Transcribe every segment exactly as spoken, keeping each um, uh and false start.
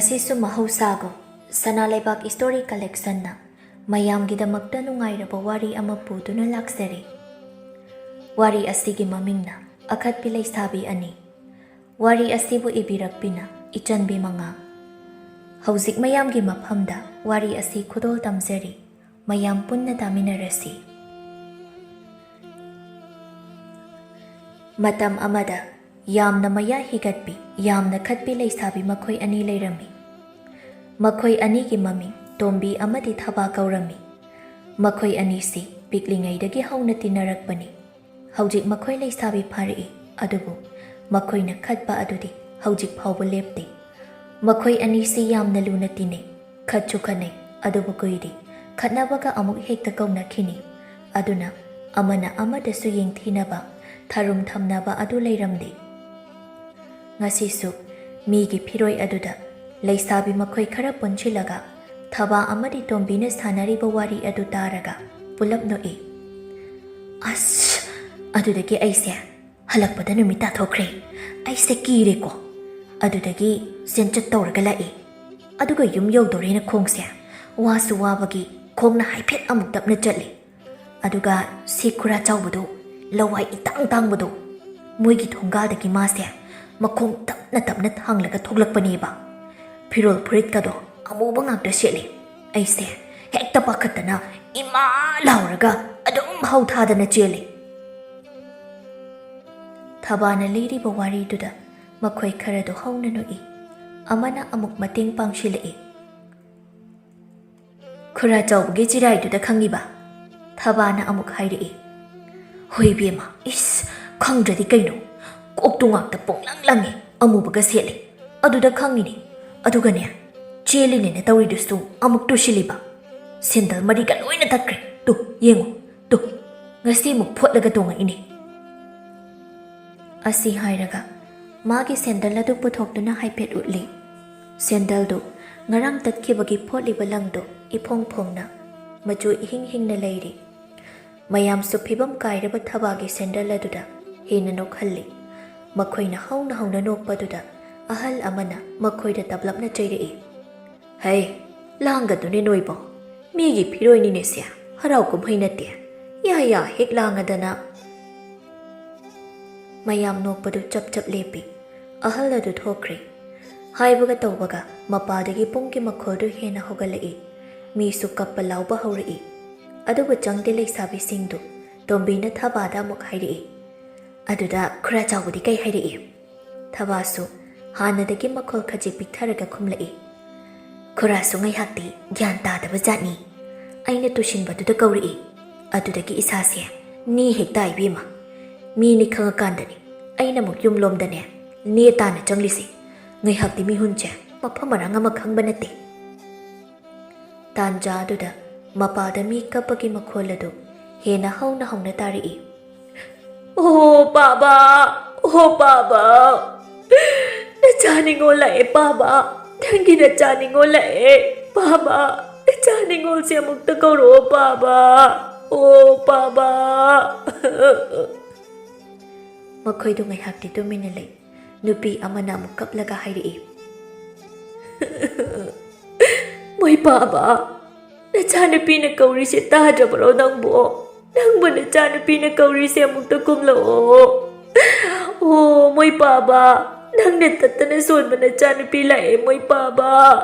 ꯉꯁꯤꯁꯨ ꯃꯍꯧꯁꯥꯒꯨꯝ ꯁꯅꯥ ꯂꯩꯕꯥꯛ ꯏꯁꯇꯣꯔꯤ ꯀꯂꯦꯛꯁꯟꯅ ꯃꯌꯥꯝꯒꯤꯗꯃꯛꯇ ꯅꯨꯡꯉꯥꯏꯔꯕ ꯋꯥꯔꯤ ꯑꯃ ꯄꯨꯗꯨꯅ ꯂꯥꯛꯆꯔꯤ꯫ ꯋꯥꯔꯤ ꯑꯁꯤꯒꯤ ꯃꯃꯤꯡꯅ ꯑꯈꯠꯄꯤ ꯂꯩꯁꯥꯕꯤ ꯑꯅꯤ꯫ ꯋꯥꯔꯤ ꯑꯁꯤꯕꯨ ꯏꯕꯤꯔꯛꯄꯤꯅ ꯏꯆꯟꯕꯤ ꯃꯉꯥ꯫ ꯍꯧꯖꯤꯛ ꯃꯌꯥꯝꯒꯤ ꯃꯐꯝꯗ ꯋꯥꯔꯤ ꯑꯁꯤ ꯈꯨꯗꯣꯜ ꯇꯝꯖꯔꯤ꯫ ꯃꯌꯥꯝ ꯄꯨꯟꯅ ꯇꯥꯃꯤꯟꯅꯔꯁꯤ꯫ ꯃꯇꯝ ꯑꯃꯗ ꯌꯥꯝꯅ ꯃꯌꯥ ꯍꯤꯒꯠꯄꯤ, ꯌꯥꯝꯅ ꯈꯠꯄꯤ ꯂꯩꯁꯥꯕꯤ ꯃꯈꯣꯏ ꯑꯅꯤ ꯂꯩꯔꯝꯃꯤ꯫ ꯃꯈꯣꯏ ꯑꯅꯤꯒꯤ ꯃꯃꯤꯡ ꯇꯣꯝꯕꯤ ꯑꯃꯗꯤ ꯊꯕꯥ ꯀꯧꯔꯝꯃꯤ꯫ ꯃꯈꯣꯏ ꯑꯅꯤꯁꯤ ꯄꯤꯛꯂꯤꯉꯩꯗꯒꯤ ꯍꯧꯅ ꯇꯤꯟꯅꯔꯛꯄꯅꯤ꯫ ꯍꯧꯖꯤꯛ ꯃꯈꯣꯏ ꯂꯩꯁꯥꯕꯤ ꯐꯥꯔꯛꯏ, ꯑꯗꯨꯕꯨ ꯃꯈꯣꯏꯅ ꯈꯠꯄ ꯑꯗꯨꯗꯤ ꯍꯧꯖꯤꯛ ꯐꯥꯎꯕ ꯂꯦꯞꯇꯦ꯫ ꯃꯈꯣꯏ ꯑꯅꯤꯁꯤ ꯌꯥꯝꯅ ꯂꯨꯅ ꯇꯤꯟꯅꯩ, ꯈꯠꯁꯨ ꯈꯠꯅꯩ, ꯑꯗꯨꯕꯨ ꯀꯨꯏꯗꯦ ꯈꯠꯅꯕꯒ ꯑꯃꯨꯛ ꯍꯦꯛꯇ ꯀꯧꯅꯈꯤꯅꯤ꯫ ꯑꯗꯨꯅ ꯑꯃꯅ ꯑꯃꯗꯁꯨ ꯌꯦꯡꯊꯤꯅꯕ, ꯊꯔꯨꯝ ꯊꯝꯅꯕ ꯑꯗꯨ ꯂꯩꯔꯝꯗꯦ꯫ ꯉꯁꯤꯁꯨ ꯃꯤꯒꯤ ꯐꯤꯔꯣꯏ ꯑꯗꯨꯗ ꯂꯩꯁꯥꯕꯤ ꯃꯈꯣꯏ ꯈꯔ ꯄꯨꯟꯁꯤꯜꯂꯒ ꯊꯕꯥ ꯑꯃꯗꯤ ꯇꯣꯝꯕꯤꯅ ꯁꯥꯟꯅꯔꯤꯕ ꯋꯥꯔꯤ ꯑꯗꯨ ꯇꯥꯔꯒ ꯄꯨꯂꯞ ꯅꯣꯛꯏ꯫ ꯑꯁ, ꯑꯗꯨꯗꯒꯤ ꯑꯩꯁꯦ ꯍꯜꯂꯛꯄꯗ ꯅꯨꯃꯤꯠ ꯇꯥꯊꯣꯛꯈ꯭ꯔꯦ꯫ ꯑꯩꯁꯦ ꯀꯤꯔꯦꯀꯣ꯫ ꯑꯗꯨꯗꯒꯤ ꯆꯦꯟꯆꯠ ꯇꯧꯔꯒ ꯂꯥꯛꯏ꯫ ꯑꯗꯨꯒ ꯌꯨꯝ ꯌꯧꯗꯣꯔꯦꯅ ꯈꯣꯡꯁꯦ ꯋꯥꯁꯨ ꯋꯥꯕꯒꯤ ꯈꯣꯡꯅ ꯍꯥꯏꯐꯦꯠ ꯑꯃꯨꯛ ꯇꯞꯅ ꯆꯠꯂꯤ꯫ ꯑꯗꯨꯒ ꯁꯤ ꯈꯨꯔꯥ ꯆꯥꯎꯕꯗꯣ, ꯂꯋꯥꯏ ꯏꯇꯥꯡ ꯇꯥꯡꯕꯗꯣ, ꯃꯣꯏꯒꯤ ꯊꯣꯡꯒꯥꯜꯗꯒꯤ ꯃꯥꯁꯦ ꯃꯈꯣꯡ ꯇꯞꯅ ꯇꯞꯅ ꯊꯥꯡꯂꯒ ꯊꯣꯛꯂꯛꯄꯅꯦꯕ꯫ ꯐꯤꯔꯣꯜ ꯐꯨꯔꯤꯠꯀꯗꯣ ꯑꯃꯨꯕ ꯉꯥꯛꯇ ꯁꯦꯠꯂꯤ꯫ ꯑꯩꯁꯦ ꯍꯦꯛꯇ ꯄꯥꯈꯠꯇꯅ ꯏꯃꯥ ꯂꯥꯎꯔꯒ ꯑꯗꯨꯝ ꯍꯧ ꯊꯥꯗꯅ ꯆꯦꯜꯂꯤ꯫ ꯊꯕꯥꯅ ꯂꯤꯔꯤꯕ ꯋꯥꯔꯤꯗꯨꯗ ꯃꯈꯣꯏ ꯈꯔꯗꯣ ꯍꯧꯅ ꯅꯣꯛꯏ꯫ ꯑꯃꯅ ꯑꯃꯨꯛ ꯃꯇꯦꯡ ꯄꯥꯡꯁꯤꯜꯂꯛꯏ꯫ "ꯈꯨꯔꯥ ꯆꯥꯎꯕꯒꯤ ꯆꯤꯔꯥꯏꯗꯨꯗ ꯈꯪꯉꯤꯕ?" ꯊꯕꯥꯅ ꯑꯃꯨꯛ ꯍꯥꯏꯔꯛꯏ꯫ "ꯍꯣꯏ ꯏꯕꯦꯝꯃ, ꯏꯁ, ꯈꯪꯗ꯭ꯔꯗꯤ ꯀꯩꯅꯣ? ꯀꯣꯛꯇꯨ ꯉꯥꯛꯇ ꯄꯣꯡꯂꯪ ꯂꯪꯉꯤ, ꯑꯃꯨꯕꯒ ꯁꯦꯠꯂꯤ꯫ ꯑꯗꯨꯗ ꯈꯪꯉꯤꯅꯤ꯫ ꯑꯗꯨꯒꯅꯦ, ꯆꯦꯜꯂꯤꯅꯦꯅ ꯇꯧꯔꯤꯗꯨꯁꯨ ꯑꯃꯨꯛ ꯇꯨꯁꯤꯜꯂꯤꯕ꯫ ꯁꯦꯟꯗꯜ ꯃꯔꯤꯒ ꯂꯣꯏꯅ ꯇꯠꯈ꯭ꯔꯦ꯫ ꯇꯨ, ꯌꯦꯡꯉꯨ, ꯇꯨ꯫ ꯉꯁꯤ ꯑꯃꯨꯛ ꯐꯣꯠꯂꯒ ꯇꯣꯡꯉꯛꯏꯅꯦ꯫" ꯑꯁꯤ ꯍꯥꯏꯔꯒ ꯃꯥꯒꯤ ꯁꯦꯟꯗꯜ ꯑꯗꯨ ꯄꯨꯊꯣꯛꯇꯨꯅ ꯍꯥꯏꯐꯦꯠ ꯎꯠꯂꯤ꯫ ꯁꯦꯟꯗꯜꯗꯨ ꯉꯔꯥꯡ ꯇꯠꯈꯤꯕꯒꯤ ꯐꯣꯠꯂꯤꯕ ꯂꯪꯗꯨ ꯏꯐꯣꯡ ꯐꯣꯡꯅ, ꯃꯆꯨ ꯏꯍꯤꯡ ꯍꯤꯡꯅ ꯂꯩꯔꯤ꯫ ꯃꯌꯥꯝꯁꯨ ꯐꯤꯕꯝ ꯀꯥꯏꯔꯕ ꯊꯕꯥꯒꯤ ꯁꯦꯟꯗꯜ ꯑꯗꯨꯗ ꯍꯦꯟꯅ ꯅꯣꯛꯍꯜꯂꯤ꯫ ꯃꯈꯣꯏꯅ ꯍꯧꯅ ꯍꯧꯅ ꯅꯣꯛꯄꯗꯨꯗ ꯑꯍꯜ ꯑꯃꯅ ꯃꯈꯣꯏꯗ ꯇꯞꯂꯞꯅ ꯆꯩꯔꯛꯏ꯫ "ꯍꯩ, ꯂꯥꯡꯒꯗꯨꯅꯦ ꯅꯣꯏꯕꯣ꯫ ꯃꯤꯒꯤ ꯐꯤꯔꯣꯏꯅꯤꯅꯦ ꯁꯦ, ꯍꯔꯥꯎ ꯀꯨꯝꯍꯩ ꯅꯠꯇꯦ꯫ ꯌꯥ ꯌꯥ ꯍꯦꯛ ꯂꯥꯡꯉꯗꯅ!" ꯃꯌꯥꯝ ꯅꯣꯛꯄꯗꯨ ꯆꯞ ꯆꯞ ꯂꯦꯞꯄꯤ꯫ ꯑꯍꯜ ꯑꯗꯨ ꯊꯣꯛꯈ꯭ꯔꯦ꯫ ꯍꯥꯏꯕꯒ ꯇꯧꯕꯒ ꯃꯄꯥꯗꯒꯤ ꯄꯨꯡꯒꯤ ꯃꯈꯣꯜꯗꯨ ꯍꯦꯟꯅ ꯍꯧꯒꯠꯂꯛꯏ꯫ ꯃꯤꯁꯨ ꯀꯞꯄ ꯂꯥꯎꯕ ꯍꯧꯔꯛꯏ꯫ ꯑꯗꯨꯕꯨ ꯆꯪꯗꯦ ꯂꯩꯁꯥꯕꯤꯁꯤꯡꯗꯨ꯫ ꯇꯣꯝꯕꯤꯅ ꯊꯕꯥꯗ ꯑꯃꯨꯛ ꯍꯥꯏꯔꯛꯏ꯫ "ꯑꯗꯨꯗ ꯈꯨꯔꯥ ꯆꯥꯎꯕꯗꯤ ꯀꯩ ꯍꯥꯏꯔꯛꯏ?" ꯊꯕꯥꯁꯨ ꯍꯥꯟꯅꯗꯒꯤ ꯃꯈꯣꯜ ꯈꯖꯤꯛ ꯄꯤꯛꯊꯔꯒ ꯈꯨꯝꯂꯛꯏ꯫ "ꯈꯨꯔꯥꯁꯨ ꯉꯥꯏꯍꯥꯛꯇꯤ ꯒ꯭ꯌꯥꯟ ꯇꯥꯗꯕ ꯖꯥꯠꯅꯤ꯫ ꯑꯩꯅ ꯇꯨꯁꯤꯟꯕꯗꯨꯗ ꯀꯧꯔꯛꯏ꯫ ꯑꯗꯨꯗꯒꯤ ꯏꯁꯥꯁꯦ ꯅꯦ ꯍꯦꯛ ꯇꯥꯏ ꯏꯕꯦꯝꯃ꯫ ꯃꯤꯅꯤ ꯈꯪꯉꯀꯥꯟꯗꯅꯤ ꯑꯩꯅ ꯑꯃꯨꯛ ꯌꯨꯝꯂꯣꯝꯗꯅꯦ ꯅꯦ ꯇꯥꯅ ꯆꯪꯂꯤꯁꯦ꯫ ꯉꯥꯏꯍꯥꯛꯇꯤ ꯃꯤꯍꯨꯟꯁꯦ ꯃꯐꯝ ꯃꯔꯥꯡ ꯑꯃ ꯈꯪꯕ ꯅꯠꯇꯦ꯫" ꯇꯥꯟꯖꯥ ꯑꯗꯨꯗ ꯃꯄꯥꯗ ꯃꯤ ꯀꯞꯄꯒꯤ ꯃꯈꯣꯜ ꯑꯗꯨ ꯍꯦꯟꯅ ꯍꯧꯅ ꯍꯧꯅ ꯇꯥꯔꯛꯏ꯫ "ꯑꯣ ꯄꯥꯕ, ꯑꯣ ꯄꯥꯕ, ꯅꯆꯥ ꯅꯤꯉꯣꯜ ꯂꯥꯛꯑꯦ ꯄꯥꯕ, ꯅꯪꯒꯤ ꯅꯆꯥ ꯅꯤꯉꯣꯜ ꯂꯥꯛꯑꯦ ꯄꯥꯕ, ꯅꯆꯥ ꯅꯤꯉꯣꯜꯁꯦ ꯑꯃꯨꯛꯇ ꯀꯧꯔꯛꯑꯣ ꯄꯥꯕ, ꯑꯣ ꯄꯥꯕ꯫" ꯃꯈꯣꯏꯗꯨ ꯉꯥꯏꯍꯥꯛꯇꯤ ꯇꯨꯃꯤꯟꯅ ꯂꯩ꯫ ꯅꯨꯄꯤ ꯑꯃꯅ ꯑꯃꯨꯛ ꯀꯞꯂꯒ ꯍꯥꯏꯔꯛꯏ꯫ "ꯃꯣꯏ ꯄꯥꯕ, ꯅꯆꯥꯅꯨꯄꯤꯅ ꯀꯧꯔꯤꯁꯦ ꯇꯥꯗ꯭ꯔꯕ꯭ꯔꯣ ꯅꯪꯕꯨ? ꯅꯪꯕꯨ ꯅꯆꯥꯅꯨꯄꯤꯅ ꯀꯧꯔꯤꯁꯦ ꯑꯃꯨꯛꯇ ꯀꯨꯝꯂꯛꯑꯣ꯫ ꯑꯣ ꯃꯣꯏ ꯄꯥꯕ, ꯅꯪꯅ ꯇꯠꯇꯅ ꯁꯣꯟꯕ ꯅꯆꯥꯅꯨꯄꯤ ꯂꯥꯛꯑꯦ ꯃꯣꯏ ꯄꯥꯕ꯫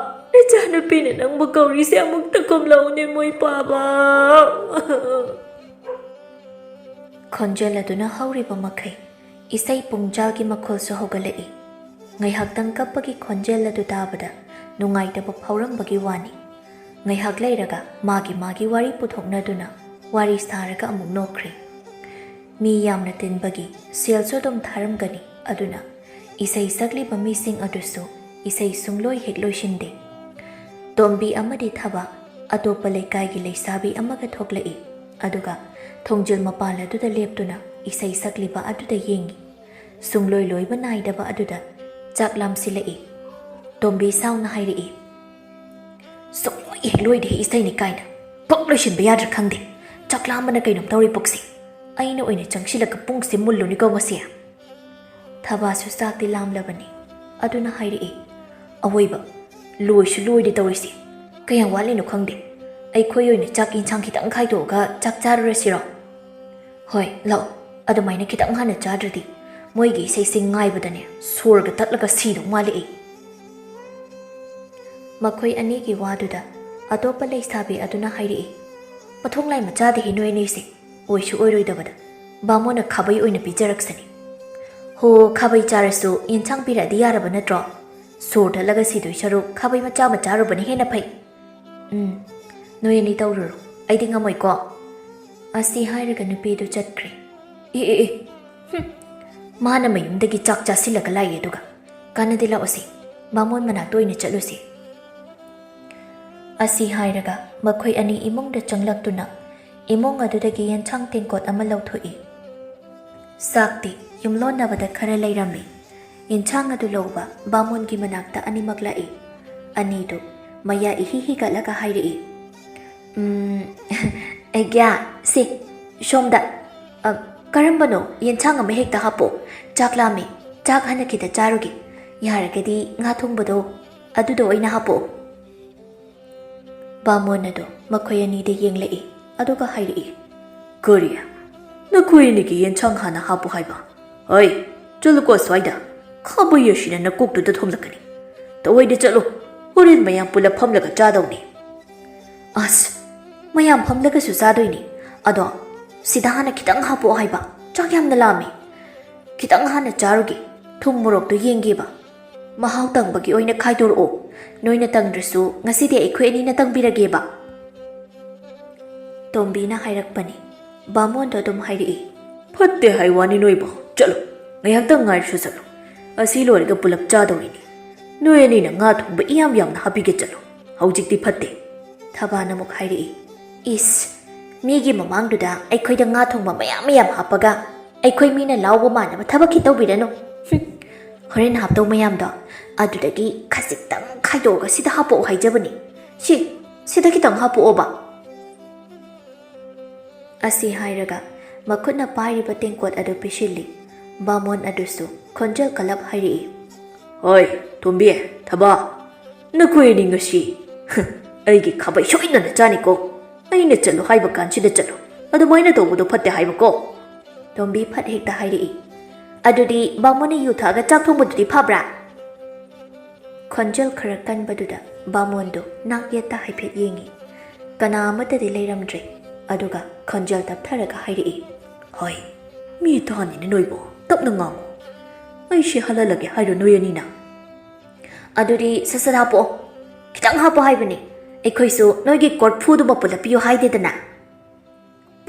ꯅꯆꯥꯅꯨꯄꯤꯅ ꯅꯪꯕꯨ ꯀꯧꯔꯤꯁꯦ ꯑꯃꯨꯛꯇ ꯀꯨꯝꯂꯛꯎꯅꯦ ꯃꯣꯏ ꯄꯥꯕ꯫" ꯈꯣꯟꯖꯦꯜ ꯑꯗꯨꯅ ꯍꯧꯔꯤꯕ ꯃꯈꯩ ꯏꯁꯩ ꯄꯨꯡꯖꯥꯜꯒꯤ ꯃꯈꯣꯜꯁꯨ ꯍꯧꯒꯠꯂꯛꯏ꯫ ꯉꯥꯏꯍꯥꯛꯇꯪ ꯀꯞꯄꯒꯤ ꯈꯣꯟꯖꯦꯜ ꯑꯗꯨ ꯇꯥꯕꯗ ꯅꯨꯡꯉꯥꯏꯇꯕ ꯐꯥꯎꯔꯝꯕꯒꯤ ꯋꯥꯅꯤ꯫ ꯉꯥꯏꯍꯥꯛ ꯂꯩꯔꯒ ꯃꯥꯒꯤ ꯃꯥꯒꯤ ꯋꯥꯔꯤ ꯄꯨꯊꯣꯛꯅꯗꯨꯅ ꯋꯥꯔꯤ ꯁꯥꯔꯒ ꯑꯃꯨꯛ ꯅꯣꯛꯈ꯭ꯔꯦ꯫ ꯃꯤ ꯌꯥꯝꯅ ꯇꯤꯟꯕꯒꯤ ꯁꯦꯜꯁꯨ ꯑꯗꯨꯝ ꯊꯥꯔꯝꯒꯅꯤ, ꯑꯗꯨꯅ ꯏꯁꯩ ꯁꯛꯂꯤꯕ ꯃꯤꯁꯤꯡ ꯑꯗꯨꯁꯨ ꯏꯁꯩ ꯁꯨꯡꯂꯣꯏ ꯍꯦꯛ ꯂꯣꯏꯁꯤꯟꯗꯦ꯫ ꯇꯣꯝꯕꯤ ꯑꯃꯗꯤ ꯊꯕꯥ ꯑꯇꯣꯞꯄ ꯂꯩꯀꯥꯏꯒꯤ ꯂꯩꯁꯥꯕꯤ ꯑꯃꯒ ꯊꯣꯛꯂꯛꯏ, ꯑꯗꯨꯒ ꯊꯣꯡꯖꯤꯜ ꯃꯄꯥꯟ ꯑꯗꯨꯗ ꯂꯦꯞꯇꯨꯅ ꯏꯁꯩ ꯁꯛꯂꯤꯕ ꯑꯗꯨꯗ ꯌꯦꯡꯏ꯫ ꯁꯨꯡꯂꯣꯏ ꯂꯣꯏꯕ ꯅꯥꯏꯗꯕ ꯑꯗꯨꯗ ꯆꯥꯛ ꯂꯥꯝꯁꯤꯜꯂꯛꯏ꯫ ꯇꯣꯝꯕꯤ ꯁꯥꯎꯅ ꯍꯥꯏꯔꯛꯏ, "ꯁꯨꯡꯂꯣꯏ ꯍꯦꯛ ꯂꯣꯏꯗꯦ ꯏꯁꯩꯅꯤ ꯀꯥꯏꯅ꯫ ꯄꯨꯛ ꯂꯣꯏꯁꯤꯟꯕ ꯌꯥꯗ꯭ꯔꯥ ꯈꯪꯗꯦ꯫ ꯆꯥꯛ ꯂꯥꯝꯕꯅ ꯀꯩꯅꯣꯝ ꯇꯧꯔꯦ ꯄꯨꯛꯁꯦ꯫ ꯑꯩꯅ ꯑꯣꯏꯅ ꯆꯪꯁꯤꯜꯂꯒ ꯄꯨꯡꯁꯦ ꯃꯨꯜꯂꯨꯅꯤꯀꯣ ꯉꯁꯤ꯫" ꯊꯕꯥꯁꯨ ꯆꯥꯛꯇꯤ ꯂꯥꯝꯂꯕꯅꯤ꯫ ꯑꯗꯨꯅ ꯍꯥꯏꯔꯛꯏ, "ꯑꯋꯣꯏꯕ, ꯂꯣꯏꯁꯨ ꯂꯣꯏꯗꯦ ꯇꯧꯔꯤꯁꯦ꯫ ꯀꯌꯥꯝ ꯋꯥꯠꯂꯤꯅꯣ ꯈꯪꯗꯦ꯫ ꯑꯩꯈꯣꯏ ꯑꯣꯏꯅ ꯆꯥꯛ ꯏꯟꯁꯥꯡ ꯈꯤꯇꯪ ꯈꯥꯏꯗꯣꯛꯑꯒ ꯆꯥꯛ ꯆꯥꯔꯨꯔꯁꯤꯔꯣ?" "ꯍꯣꯏ, ꯂꯥꯛꯑꯣ꯫ ꯑꯗꯨꯃꯥꯏꯅ ꯈꯤꯇꯪ ꯍꯥꯟꯅ ꯆꯥꯗ꯭ꯔꯗꯤ ꯃꯣꯏꯒꯤ ꯏꯁꯩꯁꯦ ꯉꯥꯏꯕꯗꯅꯦ ꯁꯣꯔꯒ ꯇꯠꯂꯒ ꯁꯤꯗꯧ ꯃꯥꯜꯂꯛꯏ꯫" ꯃꯈꯣꯏ ꯑꯅꯤꯒꯤ ꯋꯥꯗꯨꯗ ꯑꯇꯣꯞꯄ ꯂꯩꯁꯥꯕꯤ ꯑꯗꯨꯅ ꯍꯥꯏꯔꯛꯏ, "ꯃꯊꯣꯡ ꯂꯥꯏ ꯃꯆꯥꯗꯦꯍꯦ ꯅꯣꯏ ꯑꯅꯤꯁꯦ꯫ ꯑꯣꯏꯁꯨ ꯑꯣꯏꯔꯣꯏꯗꯕꯗ꯫ ꯕꯥꯃꯣꯟꯅ ꯈꯥꯕꯩ ꯑꯣꯏꯅ ꯄꯤꯖꯔꯛꯁꯅꯤ꯫ ꯍꯣ, ꯈꯥꯕꯩ ꯆꯥꯔꯁꯨ ꯌꯦꯟꯁꯥꯡ ꯄꯤꯔꯛꯑꯗꯤ ꯌꯥꯔꯕ ꯅꯠꯇ꯭ꯔꯣ? ꯁꯣꯔ ꯊꯠꯂꯒ ꯁꯤꯗꯣꯏ ꯁꯔꯨꯛ ꯈꯥꯕꯩ ꯃꯆꯥ ꯑꯃ ꯆꯥꯔꯨꯕꯅ ꯍꯦꯟꯅ ꯐꯩ꯫ ꯎꯝ, ꯅꯣꯏ ꯑꯅꯤ ꯇꯧꯔꯨꯔꯣ, ꯑꯩꯗꯤ ꯉꯝꯃꯣꯏꯀꯣ꯫" ꯑꯁꯤ ꯍꯥꯏꯔꯒ ꯅꯨꯄꯤꯗꯨ ꯆꯠꯈ꯭ꯔꯦ꯫ "ꯑꯦ, ꯑꯦ, ꯑꯦ, ꯍꯨꯝ, ꯃꯥꯅ ꯃꯌꯨꯝꯗꯒꯤ ꯆꯥꯛ ꯆꯥꯁꯤꯜꯂꯒ ꯂꯥꯛꯏ, ꯑꯗꯨꯒ ꯀꯥꯟꯅꯗꯦ, ꯂꯥꯛꯑꯣꯁꯦ, ꯕꯥꯃꯣꯟ ꯃꯅꯥꯛꯇ ꯑꯣꯏꯅ ꯆꯠꯂꯨꯁꯦ꯫" ꯑꯁꯤ ꯍꯥꯏꯔꯒ ꯃꯈꯣꯏ ꯑꯅꯤ ꯏꯃꯨꯡꯗ ꯆꯪꯂꯛꯇꯨꯅ ꯏꯃꯨꯡ ꯑꯗꯨꯗꯒꯤ ꯌꯦꯟꯁꯥꯡ ꯇꯦꯡꯀꯣꯠ ꯑꯃ ꯂꯧꯊꯣꯛꯏ꯫ ꯆꯥꯛꯇꯤ ꯌꯨꯝꯂꯣꯟꯅꯕꯗ ꯈꯔ ꯂꯩꯔꯝꯃꯤ꯫ ꯌꯦꯟꯁꯥꯡ ꯑꯗꯨ ꯂꯧꯕ ꯕꯥꯃꯣꯟꯒꯤ ꯃꯅꯥꯛꯇ ꯑꯅꯤꯃꯛ ꯂꯥꯛꯏ꯫ ꯑꯅꯤꯗꯨ ꯃꯌꯥ ꯏꯍꯤ ꯍꯤꯒꯠꯂꯒ ꯍꯥꯏꯔꯛꯏ, "ꯎꯝ, ꯑꯩꯒ꯭ꯌꯥ, ꯁꯤ, ꯁꯣꯝꯗ, ꯑ, ꯀꯔꯝꯕꯅꯣ? ꯌꯦꯟꯁꯥꯡ ꯑꯃ ꯍꯦꯛꯇ ꯍꯥꯞꯄꯣ꯫ ꯆꯥꯛ ꯂꯥꯝꯃꯦ꯫ ꯆꯥꯛ ꯍꯥꯟꯅ ꯈꯤꯇ ꯆꯥꯔꯨꯒꯦ꯫ ꯌꯥꯔꯒꯗꯤ ꯉꯥ ꯊꯣꯡꯕꯗꯣ, ꯑꯗꯨꯗꯣ ꯑꯣꯏꯅ ꯍꯥꯞꯄꯣ꯫" ꯕꯥꯃꯣꯟ ꯑꯗꯨ ꯃꯈꯣꯏ ꯑꯅꯤꯗ ꯌꯦꯡꯂꯛꯏ, ꯑꯗꯨꯒ ꯍꯥꯏꯔꯛꯏ, "ꯀꯔꯤ? ꯅꯈꯣꯏ ꯑꯅꯤꯒꯤ ꯌꯦꯟꯁꯥꯡ ꯍꯥꯟꯅ ꯍꯥꯞꯄꯨ ꯍꯥꯏꯕ? ꯍꯩ, ꯆꯠꯂꯨꯀꯣ ꯑꯁ꯭ꯋꯥꯏꯗ꯫ ꯈꯥꯕꯩ ꯑꯁꯤꯅ ꯅꯀꯣꯛꯇꯨꯗ ꯊꯣꯝꯂꯛꯀꯅꯤ꯫ ꯊꯑꯣꯏꯗ ꯆꯠꯂꯨ꯫ ꯍꯣꯔꯦꯟ ꯃꯌꯥꯝ ꯄꯨꯂꯞ ꯐꯝꯂꯒ ꯆꯥꯗꯧꯅꯤ꯫" "ꯑꯁ, ꯃꯌꯥꯝ ꯐꯝꯂꯒꯁꯨ ꯆꯥꯗꯣꯏꯅꯤ꯫ ꯑꯗꯣ ꯁꯤꯗ ꯍꯥꯟꯅ ꯈꯤꯇꯪ ꯍꯥꯞꯄꯛꯑꯣ ꯍꯥꯏꯕ꯫ ꯆꯥꯛ ꯌꯥꯝꯅ ꯂꯥꯝꯃꯦ꯫ ꯈꯤꯇꯪ ꯍꯥꯟꯅ ꯆꯥꯔꯨꯒꯦ꯫ ꯊꯨꯝ ꯃꯣꯔꯣꯛꯇꯣ ꯌꯦꯡꯒꯦꯕ꯫ ꯃꯍꯥꯎ ꯇꯪꯕꯒꯤ ꯑꯣꯏꯅ ꯈꯥꯏꯗꯣꯔꯛꯑꯣ꯫ ꯅꯣꯏꯅ ꯇꯪꯗ꯭ꯔꯁꯨ ꯉꯁꯤꯗꯤ ꯑꯩꯈꯣꯏ ꯑꯅꯤꯅ ꯇꯪꯕꯤꯔꯒꯦꯕ꯫" ꯇꯣꯝꯕꯤꯅ ꯍꯥꯏꯔꯛꯄꯅꯤ꯫ ꯕꯥꯃꯣꯟꯗꯣ ꯑꯗꯨꯝ ꯍꯥꯏꯔꯛꯏ, "ꯐꯠꯇꯦ ꯍꯥꯏ ꯋꯥꯅꯤ ꯅꯣꯏꯕꯣ꯫ ꯆꯠꯂꯣ, ꯉꯥꯏꯍꯥꯛꯇꯪ ꯉꯥꯏꯔꯁꯨ ꯆꯠꯂꯣ꯫ ꯑꯁꯤ ꯂꯣꯏꯔꯒ ꯄꯨꯂꯞ ꯆꯥꯗꯧꯔꯤꯅꯤ꯫ ꯅꯣꯏ ꯑꯅꯤꯅ ꯉꯥ ꯊꯣꯡꯕ ꯏꯌꯥꯝ ꯌꯥꯝꯅ ꯍꯥꯞꯄꯤꯒꯦ, ꯆꯠꯂꯣ꯫ ꯍꯧꯖꯤꯛꯇꯤ ꯐꯠꯇꯦ꯫" ꯊꯕꯥꯅ ꯑꯃꯨꯛ ꯍꯥꯏꯔꯛꯏ, "ꯏꯁ, ꯃꯤꯒꯤ ꯃꯃꯥꯡꯗꯨꯗ ꯑꯩꯈꯣꯏꯗ ꯉꯥ ꯊꯣꯡꯕ ꯃꯌꯥꯝ ꯃꯌꯥꯝ ꯍꯥꯞꯄꯒ ꯑꯩꯈꯣꯏ ꯃꯤꯅ ꯂꯥꯎꯕ ꯃꯥꯟꯅꯕ ꯊꯕꯛ ꯈꯤꯇ ꯇꯧꯕꯤꯔꯅꯨ꯫ ꯍꯨꯝ, ꯍꯣꯔꯦꯟ ꯍꯥꯞꯇꯧ ꯃꯌꯥꯝꯗꯣ ꯑꯗꯨꯗꯒꯤ ꯈꯖꯤꯛꯇꯪ ꯈꯥꯏꯗꯣꯛꯑꯒ ꯁꯤꯗ ꯍꯥꯞꯄꯛꯑꯣ ꯍꯥꯏꯖꯕꯅꯤ꯫ ꯁꯤ, ꯁꯤꯗ ꯈꯤꯇꯪ ꯍꯥꯞꯄꯛꯑꯣꯕ꯫" ꯑꯁꯤ ꯍꯥꯏꯔꯒ ꯃꯈꯨꯠꯅ ꯄꯥꯏꯔꯤꯕ ꯇꯦꯡꯀꯣꯠ ꯑꯗꯨ ꯄꯤꯁꯤꯜꯂꯤ꯫ ꯕꯥꯃꯣꯟ ꯑꯗꯨꯁꯨ ꯈꯣꯟꯖꯦꯜ ꯀꯜꯂꯞ ꯍꯥꯏꯔꯛꯏ, ꯍꯣꯏ, ꯇꯣꯝꯕꯤ, ꯊꯕꯥ, ꯅꯈꯣꯏ ꯑꯅꯤ ꯉꯁꯤ ꯑꯩꯒꯤ ꯈꯥꯕꯩ ꯁꯣꯏꯗꯅ ꯆꯥꯅꯤꯀꯣ꯫ ꯑꯩꯅ ꯆꯠꯂꯨ ꯍꯥꯏꯕ ꯀꯥꯟꯁꯤꯗ ꯆꯠꯂꯨ꯫ ꯑꯗꯨꯃꯥꯏꯅ ꯇꯧꯕꯗꯣ ꯐꯠꯇꯦ ꯍꯥꯏꯕꯀꯣ꯫ ꯇꯣꯝꯕꯤ ꯐꯠ ꯍꯦꯛꯇ ꯍꯥꯏꯔꯛꯏ꯫ ꯑꯗꯨꯗꯤ ꯕꯥꯃꯣꯟꯅ ꯌꯨ ꯊꯛꯑꯒ ꯆꯥꯛ ꯊꯣꯡꯕꯗꯨꯗꯤ ꯐꯕ꯭ꯔꯥ? ꯈꯣꯟꯖꯦꯜ ꯈꯔ ꯀꯟꯕꯗꯨꯗ ꯕꯥꯃꯣꯟꯗꯣ ꯅꯥꯛ ꯌꯦꯠꯇ ꯍꯥꯏꯐꯦꯠ ꯌꯦꯡꯉꯤ꯫ ꯀꯅꯥ ꯑꯃꯠꯇꯗꯤ ꯂꯩꯔꯝꯗ꯭ꯔꯦ꯫ ꯑꯗꯨꯒ ꯈꯣꯟꯖꯦꯜ ꯇꯞꯊꯔꯒ ꯍꯥꯏꯔꯛꯏ, ꯍꯣꯏ, ꯃꯤ ꯇꯥꯅꯤꯅꯦ ꯅꯣꯏꯕꯣ, ꯇꯞꯅ ꯉꯥꯡꯉꯨ꯫ ꯑꯩꯁꯦ ꯍꯜꯍꯜꯂꯒꯦ ꯍꯥꯏꯔꯣ ꯅꯣꯏ ꯑꯅꯤꯅ? ꯑꯗꯨꯗꯤ ꯁꯠ ꯁꯠ ꯍꯥꯞꯄꯛꯑꯣ꯫ ꯈꯤꯇꯪ ꯍꯥꯞꯄꯣ ꯍꯥꯏꯕꯅꯦ꯫ ꯑꯩꯈꯣꯏꯁꯨ ꯅꯣꯏꯒꯤ ꯀꯣꯔꯐꯨꯗꯨꯃ ꯄꯨꯂꯞ ꯄꯤꯌꯨ ꯍꯥꯏꯗꯦꯗꯅ꯫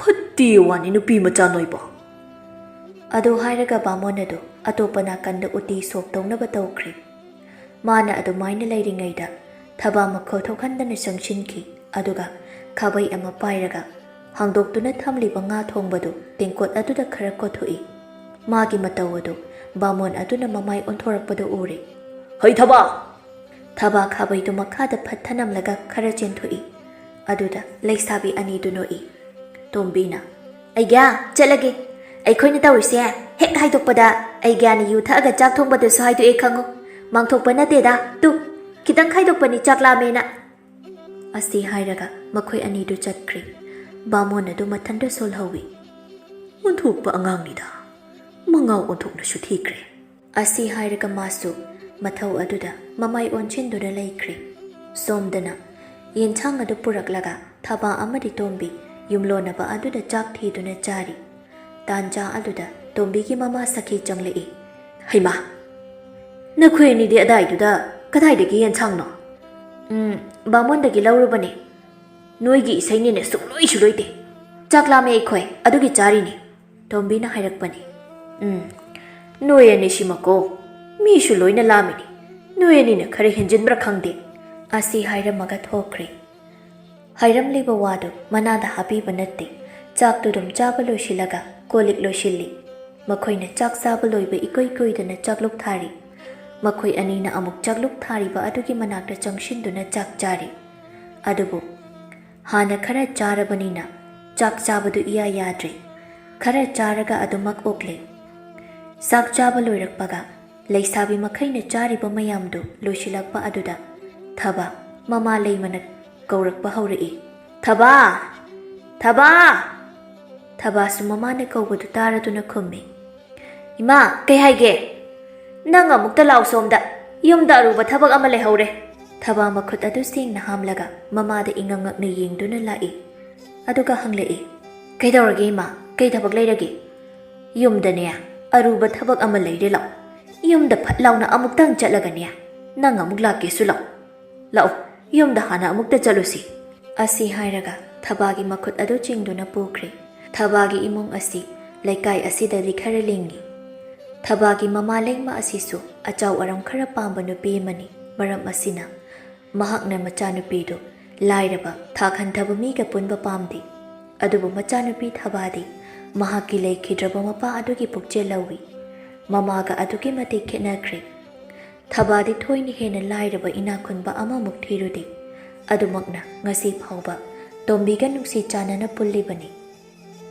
ꯐꯠꯇꯦ ꯋꯥꯅꯤ ꯅꯨꯄꯤ ꯃꯆꯥ ꯅꯣꯏꯕꯣ꯫ ꯑꯗꯨ ꯍꯥꯏꯔꯒ ꯕꯥꯃꯣꯟ ꯑꯗꯨ ꯑꯇꯣꯞꯄ ꯅꯥꯀꯟꯗ ꯎꯇꯤ ꯁꯣꯛ ꯇꯧꯅꯕ ꯇꯧꯈ꯭ꯔꯦ꯫ ꯃꯥꯅ ꯑꯗꯨꯃꯥꯏꯅ ꯂꯩꯔꯤꯉꯩꯗ ꯊꯕꯥ ꯃꯈꯣꯜ ꯊꯣꯛꯍꯟꯗꯅ ꯆꯪꯁꯤꯟꯈꯤ꯫ ꯑꯗꯨꯒ ꯈꯥꯕꯩ ꯑꯃ ꯄꯥꯏꯔꯒ ꯍꯥꯡꯗꯣꯛꯇꯨꯅ ꯊꯝꯂꯤꯕ ꯉꯥ ꯊꯣꯡꯕꯗꯨ ꯇꯦꯡꯀꯣꯠ ꯑꯗꯨꯗ ꯈꯔ ꯀꯣꯠꯊꯣꯛꯏ꯫ ꯃꯥꯒꯤ ꯃꯇꯧ ꯑꯗꯨ ꯕꯥꯃꯣꯟ ꯑꯗꯨꯅ ꯃꯃꯥꯏ ꯑꯣꯟꯊꯣꯔꯛꯄꯗꯨ ꯎꯔꯦ꯫ ꯍꯩ ꯊꯕꯥ! ꯊꯕꯥ ꯈꯥꯕꯩꯗꯨ ꯃꯈꯥꯗ ꯐꯠ ꯊꯅꯝꯂꯒ ꯈꯔ ꯆꯦꯟꯊꯣꯛꯏ꯫ ꯑꯗꯨꯗ ꯂꯩꯁꯥꯕꯤ ꯑꯅꯤꯗꯨ ꯅꯣꯛꯏ꯫ ꯇꯣꯝꯕꯤꯅ, ꯑꯩꯒ꯭ꯌꯥ, ꯆꯠꯂꯒꯦ꯫ ꯑꯩꯈꯣꯏꯅ ꯇꯧꯔꯤꯁꯦ ꯍꯦꯛ ꯍꯥꯏꯗꯣꯛꯄꯗ ꯑꯩꯒ꯭ꯌꯥꯅ ꯌꯨ ꯊꯛꯑꯒ ꯆꯥꯛ ꯊꯣꯡꯕꯗꯨꯁꯨ ꯍꯥꯏꯗꯣꯛꯑꯦ ꯈꯪꯉꯨ꯫ ꯃꯥꯡꯊꯣꯛꯄ ꯅꯠꯇꯦꯗ, ꯇꯨ, ꯈꯤꯇꯪ ꯈꯥꯏꯗꯣꯛꯄꯅꯤ ꯆꯥꯛ ꯂꯥꯝꯃꯦꯅ꯫ ꯑꯁꯤ ꯍꯥꯏꯔꯒ ꯃꯈꯣꯏ ꯑꯅꯤꯗꯨ ꯆꯠꯈ꯭ꯔꯦ꯫ ꯕꯥꯃꯣꯟ ꯑꯗꯨ ꯃꯊꯟꯇ ꯁꯣꯜꯍꯧꯏ꯫ ꯑꯣꯟꯊꯣꯛꯄ ꯑꯉꯥꯡꯅꯤꯗ, ꯃꯉꯥꯎ ꯑꯣꯟꯊꯣꯛꯅꯁꯨ ꯊꯤꯈ꯭ꯔꯦ꯫ ꯑꯁꯤ ꯍꯥꯏꯔꯒ ꯃꯥꯁꯨ ꯃꯊꯧ ꯑꯗꯨꯗ ꯃꯃꯥꯏ ꯑꯣꯟꯁꯤꯟꯗꯨꯅ ꯂꯩꯈ꯭ꯔꯦ꯫ ꯁꯣꯝꯗꯅ ꯌꯦꯟꯁꯥꯡ ꯑꯗꯨ ꯄꯨꯔꯛꯂꯒ ꯊꯕꯥ ꯑꯃꯗꯤ ꯇꯣꯝꯕꯤ ꯌꯨꯝꯂꯣꯟꯅꯕ ꯑꯗꯨꯗ ꯆꯥꯛ ꯊꯤꯗꯨꯅ ꯆꯥꯔꯤ꯫ ꯇꯥꯟꯖꯥ ꯑꯗꯨꯗ ꯇꯣꯝꯕꯤꯒꯤ ꯃꯃꯥ ꯁꯈꯤ ꯆꯪꯂꯛꯏ꯫ ꯍꯩꯃꯥ! ꯅꯈꯣꯏ ꯑꯅꯤꯗꯤ ꯑꯗꯥꯏꯗꯨꯗ ꯀꯗꯥꯏꯗꯒꯤ ꯌꯦꯟꯁꯥꯡꯅꯣ? ꯎꯝ, ꯕꯥꯃꯣꯟꯗꯒꯤ ꯂꯧꯔꯨꯕꯅꯦ꯫ ꯅꯣꯏꯒꯤ ꯏꯁꯩꯅꯤꯅꯦ ꯁꯨꯡꯂꯣꯏꯁꯨ ꯂꯣꯏꯗꯦ꯫ ꯆꯥꯛ ꯂꯥꯝꯃꯦ ꯑꯩꯈꯣꯏ, ꯑꯗꯨꯒꯤ ꯆꯥꯔꯤꯅꯤ꯫ ꯇꯣꯝꯕꯤꯅ ꯍꯥꯏꯔꯛꯄꯅꯤ꯫ ꯎꯝ, ꯅꯣꯏ ꯑꯅꯤꯁꯤꯃꯀꯣ, ꯃꯤꯁꯨ ꯂꯣꯏꯅ ꯂꯥꯝꯃꯤꯅꯤ꯫ ꯅꯣꯏ ꯑꯅꯤꯅ ꯈꯔ ꯍꯦꯟꯖꯤꯟꯕ꯭ꯔꯥ ꯈꯪꯗꯦ꯫ ꯑꯁꯤ ꯍꯥꯏꯔꯝꯃꯒ ꯊꯣꯛꯈ꯭ꯔꯦ꯫ ꯍꯥꯏꯔꯝꯂꯤꯕ ꯋꯥꯗꯨ ꯃꯅꯥꯗ ꯍꯥꯞꯄꯤꯕ ꯅꯠꯇꯦ꯫ ꯆꯥꯛꯇꯨ ꯑꯗꯨꯝ ꯆꯥꯕ ꯂꯣꯏꯁꯤꯜꯂꯒ ꯀꯣꯜ ꯂꯤꯛ ꯂꯣꯏꯁꯤꯜꯂꯤ꯫ ꯃꯈꯣꯏꯅ ꯆꯥꯛ ꯆꯥꯕ ꯂꯣꯏꯕ ꯏꯀꯨꯏ ꯀꯨꯏꯗꯅ ꯆꯥꯛꯂꯨꯛ ꯊꯥꯔꯤ꯫ ꯃꯈꯣꯏ ꯑꯅꯤꯅ ꯑꯃꯨꯛ ꯆꯥꯛꯂꯨꯛ ꯊꯥꯔꯤꯕ ꯑꯗꯨꯒꯤ ꯃꯅꯥꯛꯇ ꯆꯪꯁꯤꯟꯗꯨꯅ ꯆꯥꯛ ꯆꯥꯔꯤ꯫ ꯑꯗꯨꯕꯨ ꯍꯥꯟꯅ ꯈꯔ ꯆꯥꯔꯕꯅꯤꯅ ꯆꯥꯛ ꯆꯥꯕꯗꯨ ꯏꯌꯥ ꯌꯥꯗ꯭ꯔꯦ꯫ ꯈꯔ ꯆꯥꯔꯒ ꯑꯗꯨꯃꯛ ꯑꯣꯛꯂꯦ꯫ ꯆꯥꯛ ꯆꯥꯕ ꯂꯣꯏꯔꯛꯄꯒ ꯂꯩꯁꯥꯕꯤ ꯃꯈꯩꯅ ꯆꯥꯔꯤꯕ ꯃꯌꯥꯝꯗꯨ ꯂꯣꯏꯁꯤꯜꯂꯛꯄ ꯑꯗꯨꯗ ꯊꯕꯥ ꯃꯃꯥ ꯂꯩꯃꯅ ꯀꯧꯔꯛꯄ ꯍꯧꯔꯛꯏ꯫ "ꯊꯕꯥ! ꯊꯕꯥ!" ꯊꯕꯥꯁꯨ ꯃꯃꯥꯅ ꯀꯧꯕꯗꯨ ꯇꯥꯔꯗꯨꯅ ꯈꯨꯝꯃꯤ꯫ "ꯏꯃꯥ, ꯀꯩ ꯍꯥꯏꯒꯦ?" "ꯅꯪ ꯑꯃꯨꯛꯇ ꯂꯥꯛꯑꯣ ꯁꯣꯝꯗ, ꯌꯨꯝꯗ ꯑꯔꯨꯕ ꯊꯕꯛ ꯑꯃ ꯂꯩꯍꯧꯔꯦ꯫" ꯊꯕꯥ ꯃꯈꯨꯠ ꯑꯗꯨ ꯁꯦꯡꯅ ꯍꯥꯝꯂꯒ ꯃꯃꯥꯗ ꯏꯉꯛ ꯉꯛꯅ ꯌꯦꯡꯗꯨꯅ ꯂꯥꯛꯏ꯫ ꯑꯗꯨꯒ ꯍꯪꯂꯛꯏ, "ꯀꯩꯗꯧꯔꯒꯦ ꯏꯃꯥ? ꯀꯩ ꯊꯕꯛ ꯂꯩꯔꯒꯦ?" "ꯌꯨꯝꯗꯅꯦ, ꯑꯔꯨꯕ ꯊꯕꯛ ꯑꯃ ꯂꯩꯔꯦ ꯂꯥꯛꯑꯣ꯫ ꯌꯨꯝꯗ ꯐꯠ ꯂꯥꯎꯅ ꯑꯃꯨꯛꯇꯪ ꯆꯠꯂꯒꯅꯦ, ꯅꯪ ꯑꯃꯨꯛ ꯂꯥꯛꯀꯦꯁꯨ ꯂꯥꯛꯑꯣ꯫ ꯂꯥꯛꯑꯣ, ꯌꯨꯝꯗ ꯍꯥꯟꯅ ꯑꯃꯨꯛꯇ ꯆꯠꯂꯨꯁꯤ꯫" ꯑꯁꯤ ꯍꯥꯏꯔꯒ ꯊꯕꯥꯒꯤ ꯃꯈꯨꯠ ꯑꯗꯨ ꯆꯤꯡꯗꯨꯅ ꯄꯨꯈ꯭ꯔꯦ꯫ ꯊꯕꯥꯒꯤ ꯏꯃꯨꯡ ꯑꯁꯤ ꯂꯩꯀꯥꯏ ꯑꯁꯤꯗꯗꯤ ꯈꯔ ꯂꯤꯡꯏ꯫ ꯊꯕꯥꯒꯤ ꯃꯃꯥ ꯂꯩꯃ ꯑꯁꯤꯁꯨ ꯑꯆꯥꯎ ꯑꯔꯝ ꯈꯔ ꯄꯥꯝꯕ ꯅꯨꯄꯤ ꯑꯃꯅꯤ꯫ ꯃꯔꯝ ꯑꯁꯤꯅ ꯃꯍꯥꯛꯅ ꯃꯆꯥꯅꯨꯄꯤꯗꯨ ꯂꯥꯏꯔꯕ, ꯊꯥꯛ ꯍꯟꯊꯕ ꯃꯤꯒ ꯄꯨꯟꯕ ꯄꯥꯝꯗꯦ꯫ ꯑꯗꯨꯕꯨ ꯃꯆꯥꯅꯨꯄꯤ ꯊꯕꯥꯗꯤ ꯃꯍꯥꯛꯀꯤ ꯂꯩꯈꯤꯗ꯭ꯔꯕ ꯃꯄꯥ ꯑꯗꯨꯒꯤ ꯄꯨꯛꯆꯦꯜ ꯂꯧꯏ꯫ ꯃꯃꯥꯒ ꯑꯗꯨꯛꯀꯤ ꯃꯇꯤꯛ ꯈꯦꯠꯅꯈ꯭ꯔꯦ꯫ ꯊꯕꯥꯗꯤ ꯊꯣꯏꯅ ꯍꯦꯟꯅ ꯂꯥꯏꯔꯕ ꯏꯅꯥꯛ ꯈꯨꯟꯕ ꯑꯃꯃꯨꯛ ꯊꯤꯔꯨꯗꯦ꯫ ꯑꯗꯨꯃꯛꯅ ꯉꯁꯤ ꯐꯥꯎꯕ ꯇꯣꯝꯕꯤꯒ ꯅꯨꯡꯁꯤ ꯆꯥꯟꯅꯅ ꯄꯨꯜꯂꯤꯕꯅꯤ꯫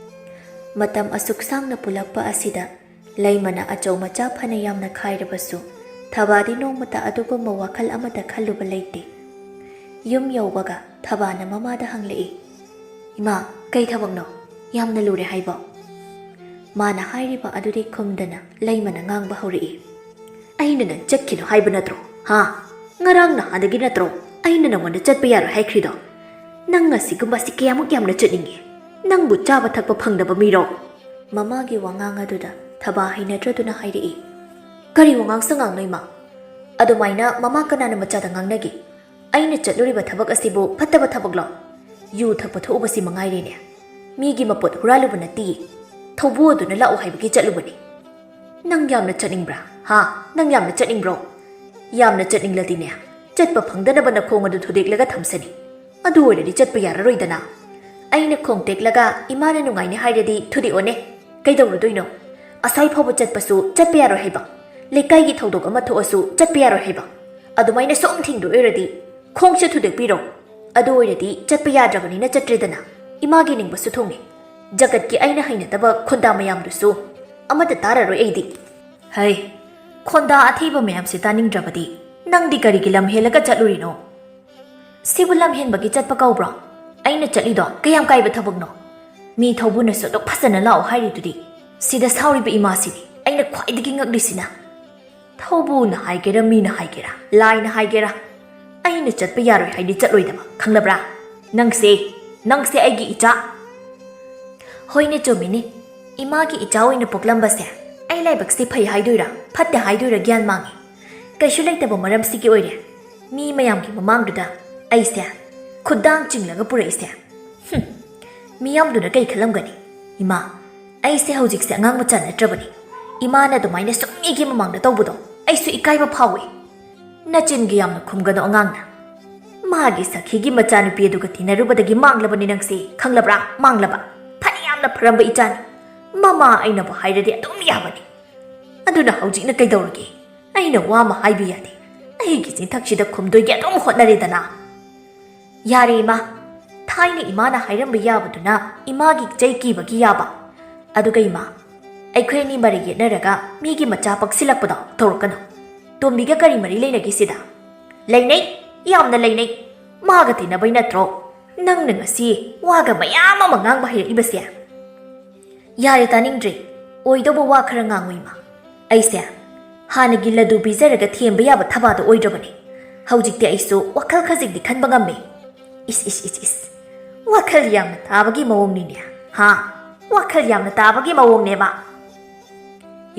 ꯃꯇꯝ ꯑꯁꯨꯛ ꯁꯥꯡꯅ ꯄꯨꯜꯂꯛꯄ ꯑꯁꯤꯗ ꯂꯩꯃꯅ ꯑꯆꯧ ꯃꯆꯥ ꯐꯅ ꯌꯥꯝꯅ ꯈꯥꯏꯔꯕꯁꯨ ꯊꯕꯥꯗꯤ ꯅꯣꯡꯃꯇ ꯑꯗꯨꯒꯨꯝꯕ ꯋꯥꯈꯜ ꯑꯃꯠꯇ ꯈꯜꯂꯨꯕ ꯂꯩꯇꯦ꯫ ꯌꯨꯝ ꯌꯧꯕꯒ ꯊꯕꯥꯅ ꯃꯃꯥꯗ ꯍꯪꯂꯛꯏ, "ꯏꯃꯥ, ꯀꯩ ꯊꯕꯛꯅꯣ? ꯌꯥꯝꯅ ꯂꯨꯔꯦ ꯍꯥꯏꯕꯣ?" ꯃꯥꯅ ꯍꯥꯏꯔꯤꯕ ꯑꯗꯨꯗꯤ ꯈꯨꯝꯗꯅ ꯂꯩꯃꯅ ꯉꯥꯡꯕ ꯍꯧꯔꯛꯏ, "ꯑꯩꯅ ꯅꯪ ꯆꯠꯈꯤꯅꯣ ꯍꯥꯏꯕ ꯅꯠꯇ꯭ꯔꯣ? ꯍꯥ? ꯉꯔꯥꯡ ꯅꯍꯥꯟꯗꯒꯤ ꯅꯠꯇ꯭ꯔꯣ ꯑꯩꯅ ꯅꯪꯉꯣꯟꯗ ꯆꯠꯄ ꯌꯥꯔꯣꯏ ꯍꯥꯏꯈ꯭ꯔꯤꯗꯣ? ꯅꯪ ꯑꯁꯤꯒꯨꯝꯕ ꯑꯁꯤ ꯀꯌꯥꯃꯨꯛ ꯌꯥꯝꯅ ꯆꯠꯅꯤꯡꯉꯤ? ꯅꯪꯕꯨ ꯆꯥꯕ ꯊꯛꯄ ꯐꯪꯗꯕ ꯃꯤꯔꯣ?" ꯃꯃꯥꯒꯤ ꯋꯥꯉꯥꯡ ꯑꯗꯨꯗ ꯊꯕꯥ ꯍꯩꯅꯗ꯭ꯔꯗꯨꯅ ꯍꯥꯏꯔꯛꯏ, "ꯀꯔꯤ ꯋꯥꯉꯥꯡ ꯁꯉꯥꯡꯅꯣ ꯏꯃꯥ? ꯑꯗꯨꯃꯥꯏꯅ ꯃꯃꯥ ꯀꯅꯥꯅ ꯃꯆꯥꯗ ꯉꯥꯡꯅꯒꯦ? ꯑꯩꯅ ꯆꯠꯂꯨꯔꯤꯕ ꯊꯕꯛ ꯑꯁꯤꯕꯨ ꯐꯠꯇꯕ ꯊꯕꯛꯂꯣ? ꯌꯨ ꯊꯛꯄ ꯊꯣꯛꯎꯕꯁꯤ ꯃꯉꯥꯏꯔꯦꯅꯦ꯫ ꯃꯤꯒꯤ ꯃꯄꯣꯠ ꯍꯨꯔꯥꯜꯂꯨꯕ ꯅꯠꯇꯤꯌꯦ꯫ ꯊꯧꯕꯨ ꯑꯗꯨꯅ ꯂꯥꯛꯑꯣ ꯍꯥꯏꯕꯒꯤ ꯆꯠꯂꯨꯕꯅꯤ꯫ ꯅꯪ ꯌꯥꯝꯅ ꯆꯠꯅꯤꯡꯕ꯭ꯔꯥ? ꯍꯥ? ꯅꯪ ꯌꯥꯝꯅ ꯆꯠꯅꯤꯡꯕ꯭ꯔꯣ? ꯌꯥꯝꯅ ꯆꯠꯅꯤꯡꯂꯗꯤꯅꯦ, ꯆꯠꯄ ꯐꯪꯗꯅꯕ ꯅꯈꯣꯡ ꯑꯗꯨ ꯊꯨꯗꯦꯛꯂꯒ ꯊꯝꯁꯅꯤ꯫ ꯑꯗꯨ ꯑꯣꯏꯔꯗꯤ ꯆꯠꯄ ꯌꯥꯔꯔꯣꯏꯗꯅ꯫ ꯑꯩꯅ ꯈꯣꯡ ꯇꯦꯛꯂꯒ ꯏꯃꯥꯅ ꯅꯨꯡꯉꯥꯏꯅꯤ ꯍꯥꯏꯔꯗꯤ ꯊꯨꯗꯦꯛꯑꯣꯅꯦ꯫ ꯀꯩꯗꯧꯔꯨꯗꯣꯏꯅꯣ? ꯑꯁ꯭ꯋꯥꯏ ꯐꯥꯎꯕ ꯆꯠꯄꯁꯨ ꯆꯠꯄ ꯌꯥꯔꯣꯏ ꯍꯥꯏꯕ? ꯂꯩꯀꯥꯏꯒꯤ ꯊꯧꯗꯣꯛ ꯑꯃ ꯊꯣꯛꯑꯁꯨ ꯆꯠꯄ ꯌꯥꯔꯣꯏ ꯍꯥꯏꯕ? ꯑꯗꯨꯃꯥꯏꯅ ꯁꯨꯝ ꯊꯤꯡꯗꯣꯛꯏꯔꯗꯤ ꯈꯣꯡꯁꯦ ꯊꯨꯗꯦꯛꯄꯤꯔꯣ꯫ ꯑꯗꯨ ꯑꯣꯏꯔꯗꯤ ꯆꯠꯄ ꯌꯥꯗ꯭ꯔꯕꯅꯤꯅ ꯆꯠꯇ꯭ꯔꯦꯗꯅ꯫ ꯏꯃꯥꯒꯤ ꯅꯤꯡꯕꯁꯨ ꯊꯨꯡꯅꯤ꯫ ꯖꯒꯠꯀꯤ ꯑꯩꯅ ꯍꯩꯅꯗꯕ ꯈꯨꯟꯗꯥ ꯃꯌꯥꯝꯗꯨꯁꯨ ꯑꯃꯠꯇ ꯇꯥꯔꯔꯣꯏ ꯑꯩꯗꯤ꯫ ꯍꯩ, ꯈꯣꯟꯗꯥ ꯑꯊꯤꯕ ꯃꯌꯥꯝꯁꯤ ꯇꯥꯅꯤꯡꯗ꯭ꯔꯕꯗꯤ ꯅꯪꯗꯤ ꯀꯔꯤꯒꯤ ꯂꯝ ꯍꯦꯜꯂꯒ ꯆꯠꯂꯨꯔꯤꯅꯣ? ꯁꯤꯕꯨ ꯂꯝ ꯍꯦꯟꯕꯒꯤ ꯆꯠꯄ ꯀꯧꯕ꯭ꯔꯣ? ꯑꯩꯅ ꯆꯠꯂꯤꯗꯣ ꯀꯌꯥꯝ ꯀꯥꯏꯕ ꯊꯕꯛꯅꯣ? ꯃꯤ ꯊꯧꯕꯨꯅꯁꯨ ꯑꯗꯨꯛ ꯐꯖꯅ ꯂꯥꯛꯑꯣ ꯍꯥꯏꯔꯤꯗꯨꯗꯤ꯫ ꯁꯤꯗ ꯁꯥꯎꯔꯤꯕ ꯏꯃꯥꯁꯤꯅꯤ ꯑꯩꯅ ꯈ꯭ꯋꯥꯏꯗꯒꯤ ꯉꯛꯂꯤꯁꯤꯅ꯫ ꯊꯧꯕꯨꯅ ꯍꯥꯏꯒꯦꯔꯥ, ꯃꯤꯅ ꯍꯥꯏꯒꯦꯔꯥ, ꯂꯥꯏꯅ ꯍꯥꯏꯒꯦꯔꯥ, ꯑꯩꯅ ꯆꯠꯄ ꯌꯥꯔꯣꯏ ꯍꯥꯏꯗꯤ ꯆꯠꯂꯣꯏꯗꯕ, ꯈꯪꯂꯕ꯭ꯔꯥ? ꯅꯪꯁꯦ, ꯅꯪꯁꯦ ꯑꯩꯒꯤ ꯏꯆꯥ꯫ ꯍꯣꯏꯅꯦ, ꯆꯨꯝꯃꯤꯅꯦ꯫ ꯏꯃꯥꯒꯤ ꯏꯆꯥ ꯑꯣꯏꯅ ꯄꯣꯛꯂꯝꯕꯁꯦ ꯑꯩ ꯂꯥꯏꯕꯛꯁꯦ ꯐꯩ ꯍꯥꯏꯗꯣꯏꯔꯥ, ꯐꯠꯇꯦ ꯍꯥꯏꯗꯣꯏꯔꯥ ꯒ꯭ꯌꯥꯟ ꯃꯥꯡꯉꯤ꯫ ꯀꯩꯁꯨ ꯂꯩꯇꯕ ꯃꯔꯝꯁꯤꯒꯤ ꯑꯣꯏꯔꯦ ꯃꯤ ꯃꯌꯥꯝꯒꯤ ꯃꯃꯥꯡꯗꯨꯗ ꯑꯩꯁꯦ ꯈꯨꯗꯥꯡ ꯆꯤꯡꯂꯒ ꯄꯨꯔꯛꯏꯁꯦ꯫ ꯍꯨꯝ, ꯃꯤꯌꯥꯝꯗꯨꯅ ꯀꯩ ꯈꯜꯂꯝꯒꯅꯤ? ꯏꯃꯥ, ꯑꯩꯁꯦ ꯍꯧꯖꯤꯛꯁꯦ ꯑꯉꯥꯡ ꯃꯆꯥ ꯅꯠꯇ꯭ꯔꯕꯅꯤ꯫ ꯏꯃꯥꯅ ꯑꯗꯨꯃꯥꯏꯅ ꯁꯨꯝ ꯃꯤꯒꯤ ꯃꯃꯥꯡꯗ ꯇꯧꯕꯗꯣ ꯑꯩꯁꯨ ꯏꯀꯥꯏꯕ ꯐꯥꯎꯏ꯫ ꯅꯆꯤꯟꯒ ꯌꯥꯝꯅ ꯈꯨꯝꯒꯅꯨ ꯑꯉꯥꯡꯅ꯫ ꯃꯥꯒꯤ ꯁꯈꯤꯒꯤ ꯃꯆꯥꯅꯨꯄꯤ ꯑꯗꯨꯒ ꯇꯤꯟꯅꯔꯨꯕꯗꯒꯤ ꯃꯥꯡꯂꯕꯅꯤ ꯅꯪꯁꯦ, ꯈꯪꯂꯕ꯭ꯔꯥ? ꯃꯥꯡꯂꯕ꯫ ꯐꯅ ꯌꯥꯝꯅ ꯐꯔꯝꯕ ꯏꯆꯥꯅꯤ꯫ ꯃꯃꯥ ꯑꯩꯅꯕꯨ ꯍꯥꯏꯔꯗꯤ ꯑꯗꯨꯝ ꯌꯥꯕꯅꯤ꯫ ꯑꯗꯨꯅ ꯍꯧꯖꯤꯛꯅ ꯀꯩꯗꯧꯔꯒꯦ? ꯑꯩꯅ ꯋꯥ ꯑꯃ ꯍꯥꯏꯕ ꯌꯥꯗꯦ꯫ ꯑꯩꯒꯤ ꯆꯤꯟꯊꯛꯁꯤꯗ ꯈꯨꯝꯗꯣꯏꯒꯤ ꯑꯗꯨꯝ ꯍꯣꯠꯅꯔꯦꯗꯅ꯫ ꯌꯥꯔꯦ ꯏꯃꯥ, ꯊꯥꯏꯅ ꯏꯃꯥꯅ ꯍꯥꯏꯔꯝꯕ ꯌꯥꯕꯗꯨꯅ ꯏꯃꯥꯒꯤ ꯆꯩ ꯀꯤꯕꯒꯤ ꯌꯥꯕ꯫ ꯑꯗꯨꯒ ꯏꯃꯥ, ꯑꯩꯈꯣꯏ ꯑꯅꯤ ꯃꯔꯩ ꯌꯦꯠꯅꯔꯒ ꯃꯤꯒꯤ ꯃꯆꯥ ꯄꯛꯁꯤꯜꯂꯛꯄꯗꯣ ꯇꯧꯔꯛꯀꯅꯨ꯫ ꯇꯣꯝꯕꯤꯒ ꯀꯔꯤ ꯃꯔꯤ ꯂꯩꯅꯒꯦ ꯁꯤꯗ? ꯂꯩꯅꯩ, ꯌꯥꯝꯅ ꯂꯩꯅꯩ꯫ ꯃꯥꯒ ꯇꯤꯟꯅꯕꯩ ꯅꯠꯇ꯭ꯔꯣ ꯅꯪꯅ ꯉꯁꯤ ꯋꯥꯒ ꯃꯌꯥꯝ ꯑꯃ ꯉꯥꯡꯕ ꯍꯩꯔꯛꯏꯕꯁꯦ? ꯌꯥꯔꯦ, ꯇꯥꯅꯤꯡꯗ꯭ꯔꯦ꯫ ꯑꯣꯏꯗꯧꯕ ꯋꯥ ꯈꯔ ꯉꯥꯡꯉꯨ ꯏꯃꯥ꯫ ꯑꯩꯁꯦ ꯍꯥꯟꯅꯒꯤ ꯂꯗꯨ ꯄꯤꯖꯔꯒ ꯊꯦꯝꯕ ꯌꯥꯕ ꯊꯕꯥꯗꯣ ꯑꯣꯏꯗ꯭ꯔꯕꯅꯦ꯫ ꯍꯧꯖꯤꯛꯇꯤ ꯑꯩꯁꯨ ꯋꯥꯈꯜ ꯈꯖꯤꯛꯇꯤ ꯈꯟꯕ ꯉꯝꯃꯦ꯫ ꯏꯁ, ꯏꯁ, ꯏꯁ, ꯏꯁ꯫ ꯋꯥꯈꯜ ꯌꯥꯝꯅ ꯇꯥꯕꯒꯤ ꯃꯑꯣꯡꯅꯤꯅꯦ꯫ ꯍꯥ? ꯋꯥꯈꯜ ꯌꯥꯝꯅ ꯇꯥꯕꯒꯤ ꯃꯑꯣꯡꯅꯦꯕ꯫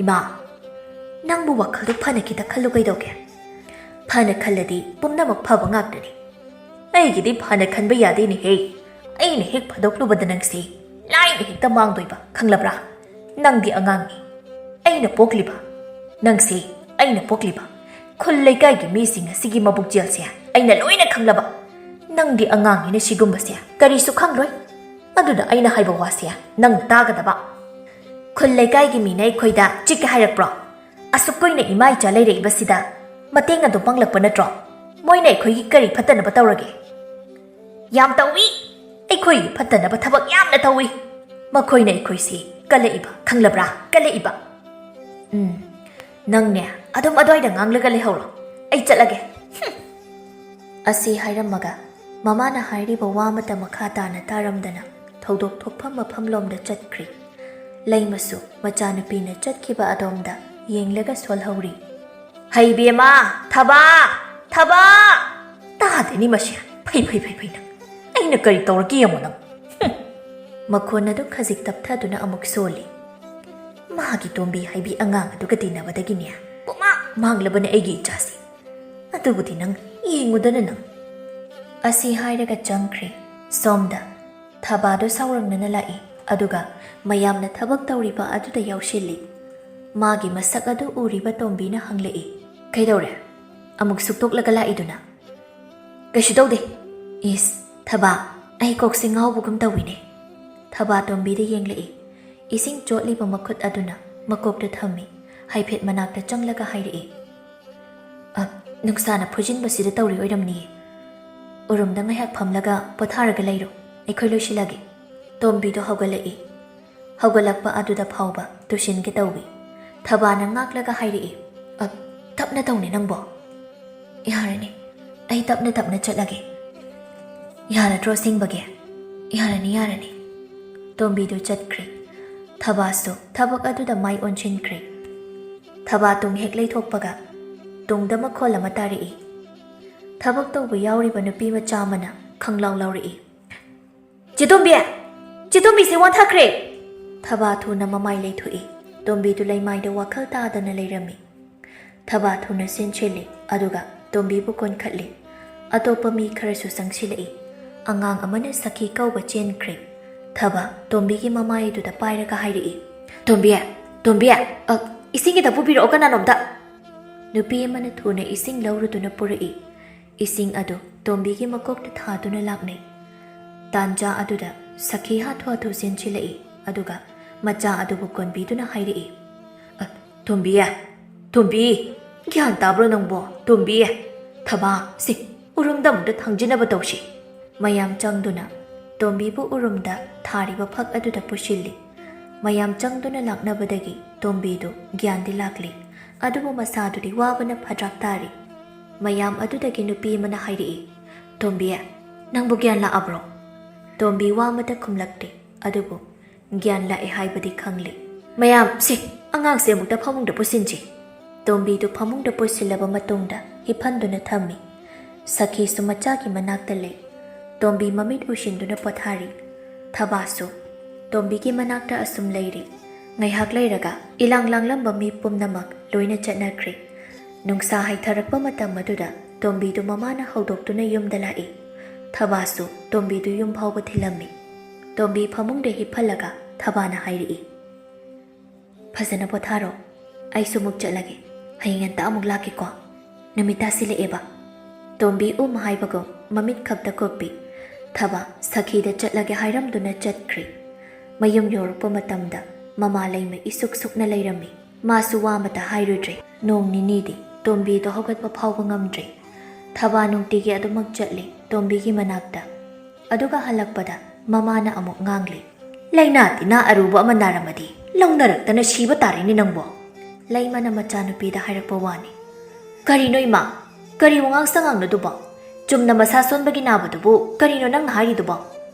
ꯏꯃꯥ, ꯅꯪꯕꯨ ꯋꯥꯈꯜꯗꯣ ꯐꯅ ꯈꯤꯇ ꯈꯜꯂꯨ ꯀꯩꯗꯧꯒꯦ? ꯐꯅ ꯈꯜꯂꯗꯤ ꯄꯨꯝꯅꯃꯛ ꯐꯕ ꯉꯥꯛꯇꯅꯤ꯫ ꯑꯩꯒꯤꯗꯤ ꯐꯅ ꯈꯟꯕ ꯌꯥꯗꯦꯅꯦꯍꯦ꯫ ꯑꯩꯅ ꯍꯦꯛ ꯐꯥꯗꯣꯛꯂꯨꯕꯗ ꯅꯪꯁꯦ ꯂꯥꯏꯅ ꯍꯦꯛꯇ ꯃꯥꯡꯗꯣꯏꯕ, ꯈꯪꯂꯕ꯭ꯔꯥ? ꯅꯪꯗꯤ ꯑꯉꯥꯡꯅꯤ꯫ ꯑꯩꯅ ꯄꯣꯛꯂꯤꯕ ꯅꯪꯁꯦ, ꯑꯩꯅ ꯄꯣꯛꯂꯤꯕ ꯈꯨꯜ ꯂꯩꯀꯥꯏꯒꯤ ꯃꯤꯁꯤꯡ ꯑꯁꯤꯒꯤ ꯃꯕꯨꯛꯆꯦꯜꯁꯦ ꯑꯩꯅ ꯂꯣꯏꯅ ꯈꯪꯂꯕ꯫ ꯅꯪꯗꯤ ꯑꯉꯥꯡꯅꯤꯅ ꯁꯤꯒꯨꯝꯕꯁꯦ ꯀꯔꯤꯁꯨ ꯈꯪꯂꯣꯏ꯫ ꯑꯗꯨꯅ ꯑꯩꯅ ꯍꯥꯏꯕ ꯋꯥꯁꯦ ꯅꯪꯅ ꯇꯥꯒꯗꯕ꯫ ꯈꯨꯜ ꯂꯩꯀꯥꯏꯒꯤ ꯃꯤꯅ ꯑꯩꯈꯣꯏꯗ ꯆꯤꯛꯀꯦ ꯍꯥꯏꯔꯛꯄ꯭ꯔꯣ? ꯑꯁꯨꯛ ꯀꯨꯏꯅ ꯏꯃꯥ ꯏꯆꯥ ꯂꯩꯔꯛꯏꯕꯁꯤꯗ ꯃꯇꯦꯡ ꯑꯗꯨꯝ ꯄꯥꯡꯂꯛꯄ ꯅꯠꯇ꯭ꯔꯣ? ꯃꯣꯏꯅ ꯑꯩꯈꯣꯏꯒꯤ ꯀꯔꯤ ꯐꯠꯇꯅꯕ ꯇꯧꯔꯒꯦ? ꯌꯥꯝ ꯇꯧꯏ꯫ ꯑꯩꯈꯣꯏꯒꯤ ꯐꯠꯇꯅꯕ ꯊꯕꯛ ꯌꯥꯝꯅ ꯇꯧꯏ꯫ ꯃꯈꯣꯏꯅ ꯑꯩꯈꯣꯏꯁꯤ ꯀꯜꯂꯛꯏꯕ, ꯈꯪꯂꯕ꯭ꯔꯥ? ꯀꯜꯂꯛꯏꯕ꯫ ꯎꯝ, "ꯅꯪꯅꯦ, ꯑꯗꯨꯝ ꯑꯗ꯭ꯋꯥꯏꯗ ꯉꯥꯡꯂꯒ ꯂꯩꯍꯧꯔꯣ, ꯑꯩ ꯆꯠꯂꯒꯦ꯫ ꯍꯨꯝ!" ꯑꯁꯤ ꯍꯥꯏꯔꯝꯃꯒ ꯃꯃꯥꯅ ꯍꯥꯏꯔꯤꯕ ꯋꯥ ꯑꯃꯠꯇ ꯃꯈꯥ ꯇꯥꯅ ꯇꯥꯔꯝꯗꯅ ꯊꯧꯗꯣꯛ ꯊꯣꯛꯐꯝ ꯃꯐꯝꯂꯣꯝꯗ ꯆꯠꯈ꯭ꯔꯤ꯫ ꯂꯩꯃꯁꯨ ꯃꯆꯥꯅꯨꯄꯤꯅ ꯆꯠꯈꯤꯕ ꯑꯗꯣꯝꯗ ꯌꯦꯡꯂꯒ ꯁꯣꯜꯍꯧꯔꯤ꯫ "ꯍꯩꯕꯦꯝꯃ! ꯊꯕꯥ! ꯊꯕꯥ!" "ꯇꯥꯗꯦꯅꯤ ꯃꯁꯤ꯫ ꯐꯩ, ꯐꯩ, ꯐꯩ, ꯐꯩ ꯅꯪ꯫ ꯑꯩꯅ ꯀꯔꯤ ꯇꯧꯔꯛꯀꯦ ꯌꯦꯡꯉꯣ ꯅꯪ꯫ ꯍꯨꯝ!" ꯃꯈꯣꯟ ꯑꯗꯨ ꯈꯖꯤꯛ ꯇꯞꯊꯗꯨꯅ ꯑꯃꯨꯛ ꯁꯣꯜꯂꯤ꯫ "ꯃꯥꯒꯤ ꯇꯣꯝꯕꯤ ꯍꯥꯏꯕꯤ ꯑꯉꯥꯡ ꯑꯗꯨꯒ ꯇꯤꯟꯅꯕꯗꯒꯤꯅꯦ ꯄꯨꯃꯥꯡ ꯃꯥꯡꯂꯕꯅꯦ ꯑꯩꯒꯤ ꯏꯆꯥꯁꯤ꯫ ꯑꯗꯨꯕꯨꯗꯤ ꯅꯪ ꯌꯦꯡꯉꯨꯗꯅ ꯅꯪ꯫" ꯑꯁꯤ ꯍꯥꯏꯔꯒ ꯆꯪꯈ꯭ꯔꯦ꯫ ꯁꯣꯝꯗ ꯊꯕꯥꯗꯣ ꯁꯥꯎꯔꯪꯅꯅ ꯂꯥꯛꯏ, ꯑꯗꯨꯒ ꯃꯌꯥꯝꯅ ꯊꯕꯛ ꯇꯧꯔꯤꯕ ꯑꯗꯨꯗ ꯌꯥꯎꯁꯤꯜꯂꯤ꯫ ꯃꯥꯒꯤ ꯃꯁꯛ ꯑꯗꯨ ꯎꯔꯤꯕ ꯇꯣꯝꯕꯤꯅ ꯍꯪꯂꯛꯏ, "ꯀꯩꯗꯧꯔꯦ? ꯑꯃꯨꯛ ꯁꯨꯛꯇꯣꯛꯂꯒ ꯂꯥꯛꯏꯗꯨꯅ?" "ꯀꯩꯁꯨ ꯇꯧꯗꯦ꯫" "ꯏꯁ, ꯊꯕꯥ, ꯑꯩ ꯀꯣꯛꯁꯦ ꯉꯥꯎꯕꯒꯨꯝ ꯇꯧꯏꯅꯦ꯫" ꯊꯕꯥ ꯇꯣꯝꯕꯤꯗ ꯌꯦꯡꯂꯛꯏ꯫ ꯏꯁꯤꯡ ꯆꯣꯠꯂꯤꯕ ꯃꯈꯨꯠ ꯑꯗꯨꯅ ꯃꯀꯣꯛꯇ ꯊꯝꯃꯤ, ꯍꯥꯏꯐꯦꯠ ꯃꯅꯥꯛꯇ ꯆꯪꯂꯒ ꯍꯥꯏꯔꯛꯏ, "ꯑ, ꯅꯨꯡꯁꯥꯅ ꯐꯨꯖꯤꯟꯕꯁꯤꯗ ꯇꯧꯔꯤ ꯑꯣꯏꯔꯝꯅꯤꯌꯦ꯫ ꯎꯔꯨꯝꯗ ꯉꯥꯏꯍꯥꯛ ꯐꯝꯂꯒ ꯄꯣꯊꯥꯔꯒ ꯂꯩꯔꯣ, ꯑꯩꯈꯣꯏ ꯂꯣꯏꯁꯤꯜꯂꯒꯦ꯫" ꯇꯣꯝꯕꯤꯗꯣ ꯍꯧꯒꯠꯂꯛꯏ꯫ ꯍꯧꯒꯠꯂꯛꯄ ꯑꯗꯨꯗ ꯐꯥꯎꯕ ꯇꯨꯁꯤꯟꯒꯦ ꯇꯧꯏ꯫ ꯊꯕꯥꯅ ꯉꯥꯛꯂꯒ ꯍꯥꯏꯔꯛꯏ, "ꯑ, ꯇꯞꯅ ꯇꯧꯅꯦ ꯅꯪꯕꯣ꯫" "ꯌꯥꯔꯅꯤ, ꯑꯩ ꯇꯞꯅ ꯇꯞꯅ ꯆꯠꯂꯒꯦ꯫" "ꯌꯥꯔꯗ꯭ꯔꯣ ꯑꯁꯦꯡꯕꯒꯤ?" "ꯌꯥꯔꯅꯤ, ꯌꯥꯔꯅꯤ꯫" ꯇꯣꯝꯕꯤꯗꯨ ꯆꯠꯈ꯭ꯔꯦ꯫ ꯊꯕꯥꯁꯨ ꯊꯕꯛ ꯑꯗꯨꯗ ꯃꯥꯏ ꯑꯣꯟꯁꯤꯟꯈ꯭ꯔꯦ꯫ ꯊꯕꯥ ꯇꯨꯡ ꯍꯦꯛ ꯂꯩꯊꯣꯛꯄꯒ ꯇꯨꯡꯗ ꯃꯈꯣꯜ ꯑꯃ ꯇꯥꯔꯛꯏ꯫ ꯊꯕꯛ ꯇꯧꯕ ꯌꯥꯎꯔꯤꯕ ꯅꯨꯄꯤ ꯃꯆꯥ ꯑꯃꯅ ꯈꯪꯂꯥꯎ ꯂꯥꯎꯔꯛꯏ, "ꯆꯦ ꯇꯣꯝꯕꯤ! ꯆꯦ ꯇꯣꯝꯕꯤꯁꯦ ꯋꯥꯟꯊꯈ꯭ꯔꯦ!" ꯊꯕꯥ ꯊꯨꯅ ꯃꯃꯥꯏ ꯂꯩꯊꯣꯛꯏ꯫ ꯇꯣꯝꯕꯤꯗꯨ ꯂꯩꯃꯥꯏꯗ ꯋꯥꯈꯜ ꯇꯥꯗꯅ ꯂꯩꯔꯝꯃꯤ꯫ ꯊꯕꯥ ꯊꯨꯅ ꯆꯦꯟꯁꯤꯜꯂꯤ, ꯑꯗꯨꯒ ꯇꯣꯝꯕꯤꯕꯨ ꯀꯣꯟꯈꯠꯂꯤ꯫ ꯑꯇꯣꯞꯄ ꯃꯤ ꯈꯔꯁꯨ ꯆꯪꯁꯤꯜꯂꯛꯏ꯫ ꯑꯉꯥꯡ ꯑꯃꯅ ꯁꯈꯤ ꯀꯧꯕ ꯆꯦꯟꯈ꯭ꯔꯦ꯫ ꯊꯕꯥ ꯇꯣꯝꯕꯤꯒꯤ ꯃꯃꯥꯏꯗꯨꯗ ꯄꯥꯏꯔꯒ ꯍꯥꯏꯔꯛꯏ, "ꯇꯣꯝꯕꯤ! ꯇꯣꯝꯕꯤ! ꯑ, ꯏꯁꯤꯡ ꯈꯤꯇ ꯄꯨꯕꯤꯔꯛꯑꯣ ꯀꯅꯥꯅꯣꯝꯇ!" ꯅꯨꯄꯤ ꯑꯃꯅ ꯊꯨꯅ ꯏꯁꯤꯡ ꯂꯧꯔꯨꯗꯨꯅ ꯄꯨꯔꯛꯏ꯫ ꯏꯁꯤꯡ ꯑꯗꯨ ꯇꯣꯝꯕꯤꯒꯤ ꯃꯀꯣꯛꯇ ꯊꯥꯗꯨꯅ ꯂꯥꯛꯅꯩ꯫ ꯇꯥꯟꯖꯥ ꯑꯗꯨꯗ ꯁꯈꯤ ꯍꯥꯊꯨ ꯍꯥꯊꯨ ꯆꯦꯟꯁꯤꯜꯂꯛꯏ, ꯑꯗꯨꯒ ꯃꯆꯥ ꯑꯗꯨꯕꯨ ꯀꯣꯟꯕꯤꯗꯨꯅ ꯍꯥꯏꯔꯛꯏ, "ꯑ, ꯇꯣꯝꯕꯤ, ꯇꯣꯝꯕꯤ, ꯒ꯭ꯌꯥꯟ ꯇꯥꯕ꯭ꯔꯣ ꯅꯪꯕꯣ? ꯇꯣꯝꯕꯤ, ꯊꯕꯥ, ꯁꯤ ꯎꯔꯨꯝꯗ ꯑꯃꯨꯛꯇ ꯊꯥꯡꯖꯤꯟꯅꯕ ꯇꯧꯁꯤ꯫" ꯃꯌꯥꯝ ꯆꯪꯗꯨꯅ ꯇꯣꯝꯕꯤꯕꯨ ꯎꯔꯨꯝꯗ ꯊꯥꯔꯤꯕ ꯐꯛ ꯑꯗꯨꯗ ꯄꯨꯁꯤꯜꯂꯤ꯫ ꯃꯌꯥꯝ ꯆꯪꯗꯨꯅ ꯂꯥꯛꯅꯕꯗꯒꯤ ꯇꯣꯝꯕꯤꯗꯨ ꯒ꯭ꯌꯥꯟꯗꯤ ꯂꯥꯛꯂꯤ, ꯑꯗꯨꯕꯨ ꯃꯁꯥꯗꯨꯗꯤ ꯋꯥꯕꯅ ꯐꯗ꯭ꯔꯥꯛ ꯇꯥꯔꯤ꯫ ꯃꯌꯥꯝ ꯑꯗꯨꯗꯒꯤ ꯅꯨꯄꯤ ꯑꯃꯅ ꯍꯥꯏꯔꯛꯏ, "ꯇꯣꯝꯕꯤ, ꯅꯪꯕꯨ ꯒ꯭ꯌꯥꯟ ꯂꯥꯛꯑꯕ꯭ꯔꯣ?" ꯇꯣꯝꯕꯤ ꯋꯥ ꯑꯃꯠꯇ ꯈꯨꯝꯂꯛꯇꯦ, ꯑꯗꯨꯕꯨ ꯒ꯭ꯌꯥꯟ ꯂꯥꯛꯑꯦ ꯍꯥꯏꯕꯗꯤ ꯈꯪꯂꯤ꯫ "ꯃꯌꯥꯝ, ꯁꯤ ꯑꯉꯥꯡꯁꯦ ꯑꯃꯨꯛꯇ ꯐꯃꯨꯡꯗ ꯄꯨꯁꯤꯟꯁꯤ꯫" ꯇꯣꯝꯕꯤꯗꯨ ꯐꯃꯨꯡꯗ ꯄꯨꯁꯤꯜꯂꯕ ꯃꯇꯨꯡꯗ ꯍꯤꯞꯍꯟꯗꯨꯅ ꯊꯝꯃꯤ꯫ ꯁꯈꯤꯁꯨ ꯃꯆꯥꯒꯤ ꯃꯅꯥꯛꯇ ꯂꯩ꯫ ꯇꯣꯝꯕꯤ ꯃꯃꯤꯠ ꯎꯏꯁꯤꯟꯗꯨꯅ ꯄꯣꯊꯥꯔꯤ꯫ ꯊꯕꯥꯁꯨ ꯇꯣꯝꯕꯤꯒꯤ ꯃꯅꯥꯛꯇ ꯑꯁꯨꯝ ꯂꯩꯔꯤ꯫ ꯉꯥꯏꯍꯥꯛ ꯂꯩꯔꯒ ꯏꯂꯥꯡ ꯂꯥꯡꯂꯝꯕ ꯃꯤ ꯄꯨꯝꯅꯃꯛ ꯂꯣꯏꯅ ꯆꯠꯅꯈ꯭ꯔꯦ꯫ ꯅꯨꯡꯁꯥ ꯍꯥꯏꯊꯔꯛꯄ ꯃꯇꯝ ꯑꯗꯨꯗ ꯇꯣꯝꯕꯤꯗꯨ ꯃꯃꯥꯅ ꯍꯧꯗꯣꯛꯇꯨꯅ ꯌꯨꯝꯗ ꯂꯥꯛꯏ꯫ ꯊꯕꯥꯁꯨ ꯇꯣꯝꯕꯤꯗꯨ ꯌꯨꯝ ꯐꯥꯎꯕ ꯊꯤꯜꯂꯝꯃꯤ꯫ ꯇꯣꯝꯕꯤ ꯐꯃꯨꯡꯗ ꯍꯤꯞꯍꯜꯂꯒ ꯊꯕꯥꯅ ꯍꯥꯏꯔꯛꯏ, "ꯐꯖꯅ ꯄꯣꯊꯥꯔꯣ꯫ ꯑꯩꯁꯨ ꯑꯃꯨꯛ ꯆꯠꯂꯒꯦ꯫ ꯍꯌꯦꯡ ꯉꯟꯇꯥ ꯑꯃꯨꯛ ꯂꯥꯛꯀꯦꯀꯣ꯫ ꯅꯨꯃꯤꯠ ꯇꯥꯁꯤꯜꯂꯛꯑꯦꯕ꯫" ꯇꯣꯝꯕꯤ ꯎꯝ ꯍꯥꯏꯕꯒꯨꯝ ꯃꯃꯤꯠ ꯈꯛꯇ ꯀꯨꯞꯄꯤ꯫ ꯊꯕꯥ ꯁꯈꯤꯗ ꯆꯠꯂꯒꯦ ꯍꯥꯏꯔꯝꯗꯨꯅ ꯆꯠꯈ꯭ꯔꯤ꯫ ꯃꯌꯨꯝ ꯌꯧꯔꯛꯄ ꯃꯇꯝꯗ ꯃꯃꯥ ꯂꯩꯃ ꯏꯁꯨꯛ ꯁꯨꯛꯅ ꯂꯩꯔꯝꯃꯤ꯫ ꯃꯥꯁꯨ ꯋꯥ ꯑꯃꯇ ꯍꯥꯏꯔꯨꯗ꯭ꯔꯦ꯫ ꯅꯣꯡ ꯅꯤꯅꯤꯗꯤ ꯇꯣꯝꯕꯤꯗꯣ ꯍꯧꯒꯠꯄ ꯐꯥꯎꯕ ꯉꯝꯗ꯭ꯔꯦ꯫ ꯊꯕꯥ ꯅꯨꯡꯇꯤꯒꯤ ꯑꯗꯨꯃꯛ ꯆꯠꯂꯤ ꯇꯣꯝꯕꯤꯒꯤ ꯃꯅꯥꯛꯇ꯫ ꯑꯗꯨꯒ ꯍꯜꯂꯛꯄꯗ ꯃꯃꯥꯅ ꯑꯃꯨꯛ ꯉꯥꯡꯂꯤ, "ꯂꯥꯏꯅꯥ ꯇꯤꯟꯅꯥ ꯑꯔꯨꯕ ꯑꯃ ꯅꯥꯔꯝꯃꯗꯤ ꯂꯧꯅꯔꯛꯇꯅ ꯁꯤꯕ ꯇꯥꯔꯦꯅꯦ ꯅꯪꯕꯣ꯫" ꯂꯩꯃꯅ ꯃꯆꯥꯅꯨꯄꯤꯗ ꯍꯥꯏꯔꯛꯄ ꯋꯥꯅꯤ꯫ "ꯀꯔꯤꯅꯣ ꯏꯃꯥ? ꯀꯔꯤ ꯋꯥꯉꯥꯡ ꯁꯉꯥꯡꯅꯣ ꯑꯗꯨꯕꯣ? ꯆꯨꯝꯅ ꯃꯁꯥ ꯁꯣꯟꯕꯒꯤ ꯅꯥꯕꯗꯨꯕꯨ ꯀꯔꯤꯅꯣ ꯅꯪꯅ ꯍꯥꯏꯔꯤꯗꯨꯕꯣ?"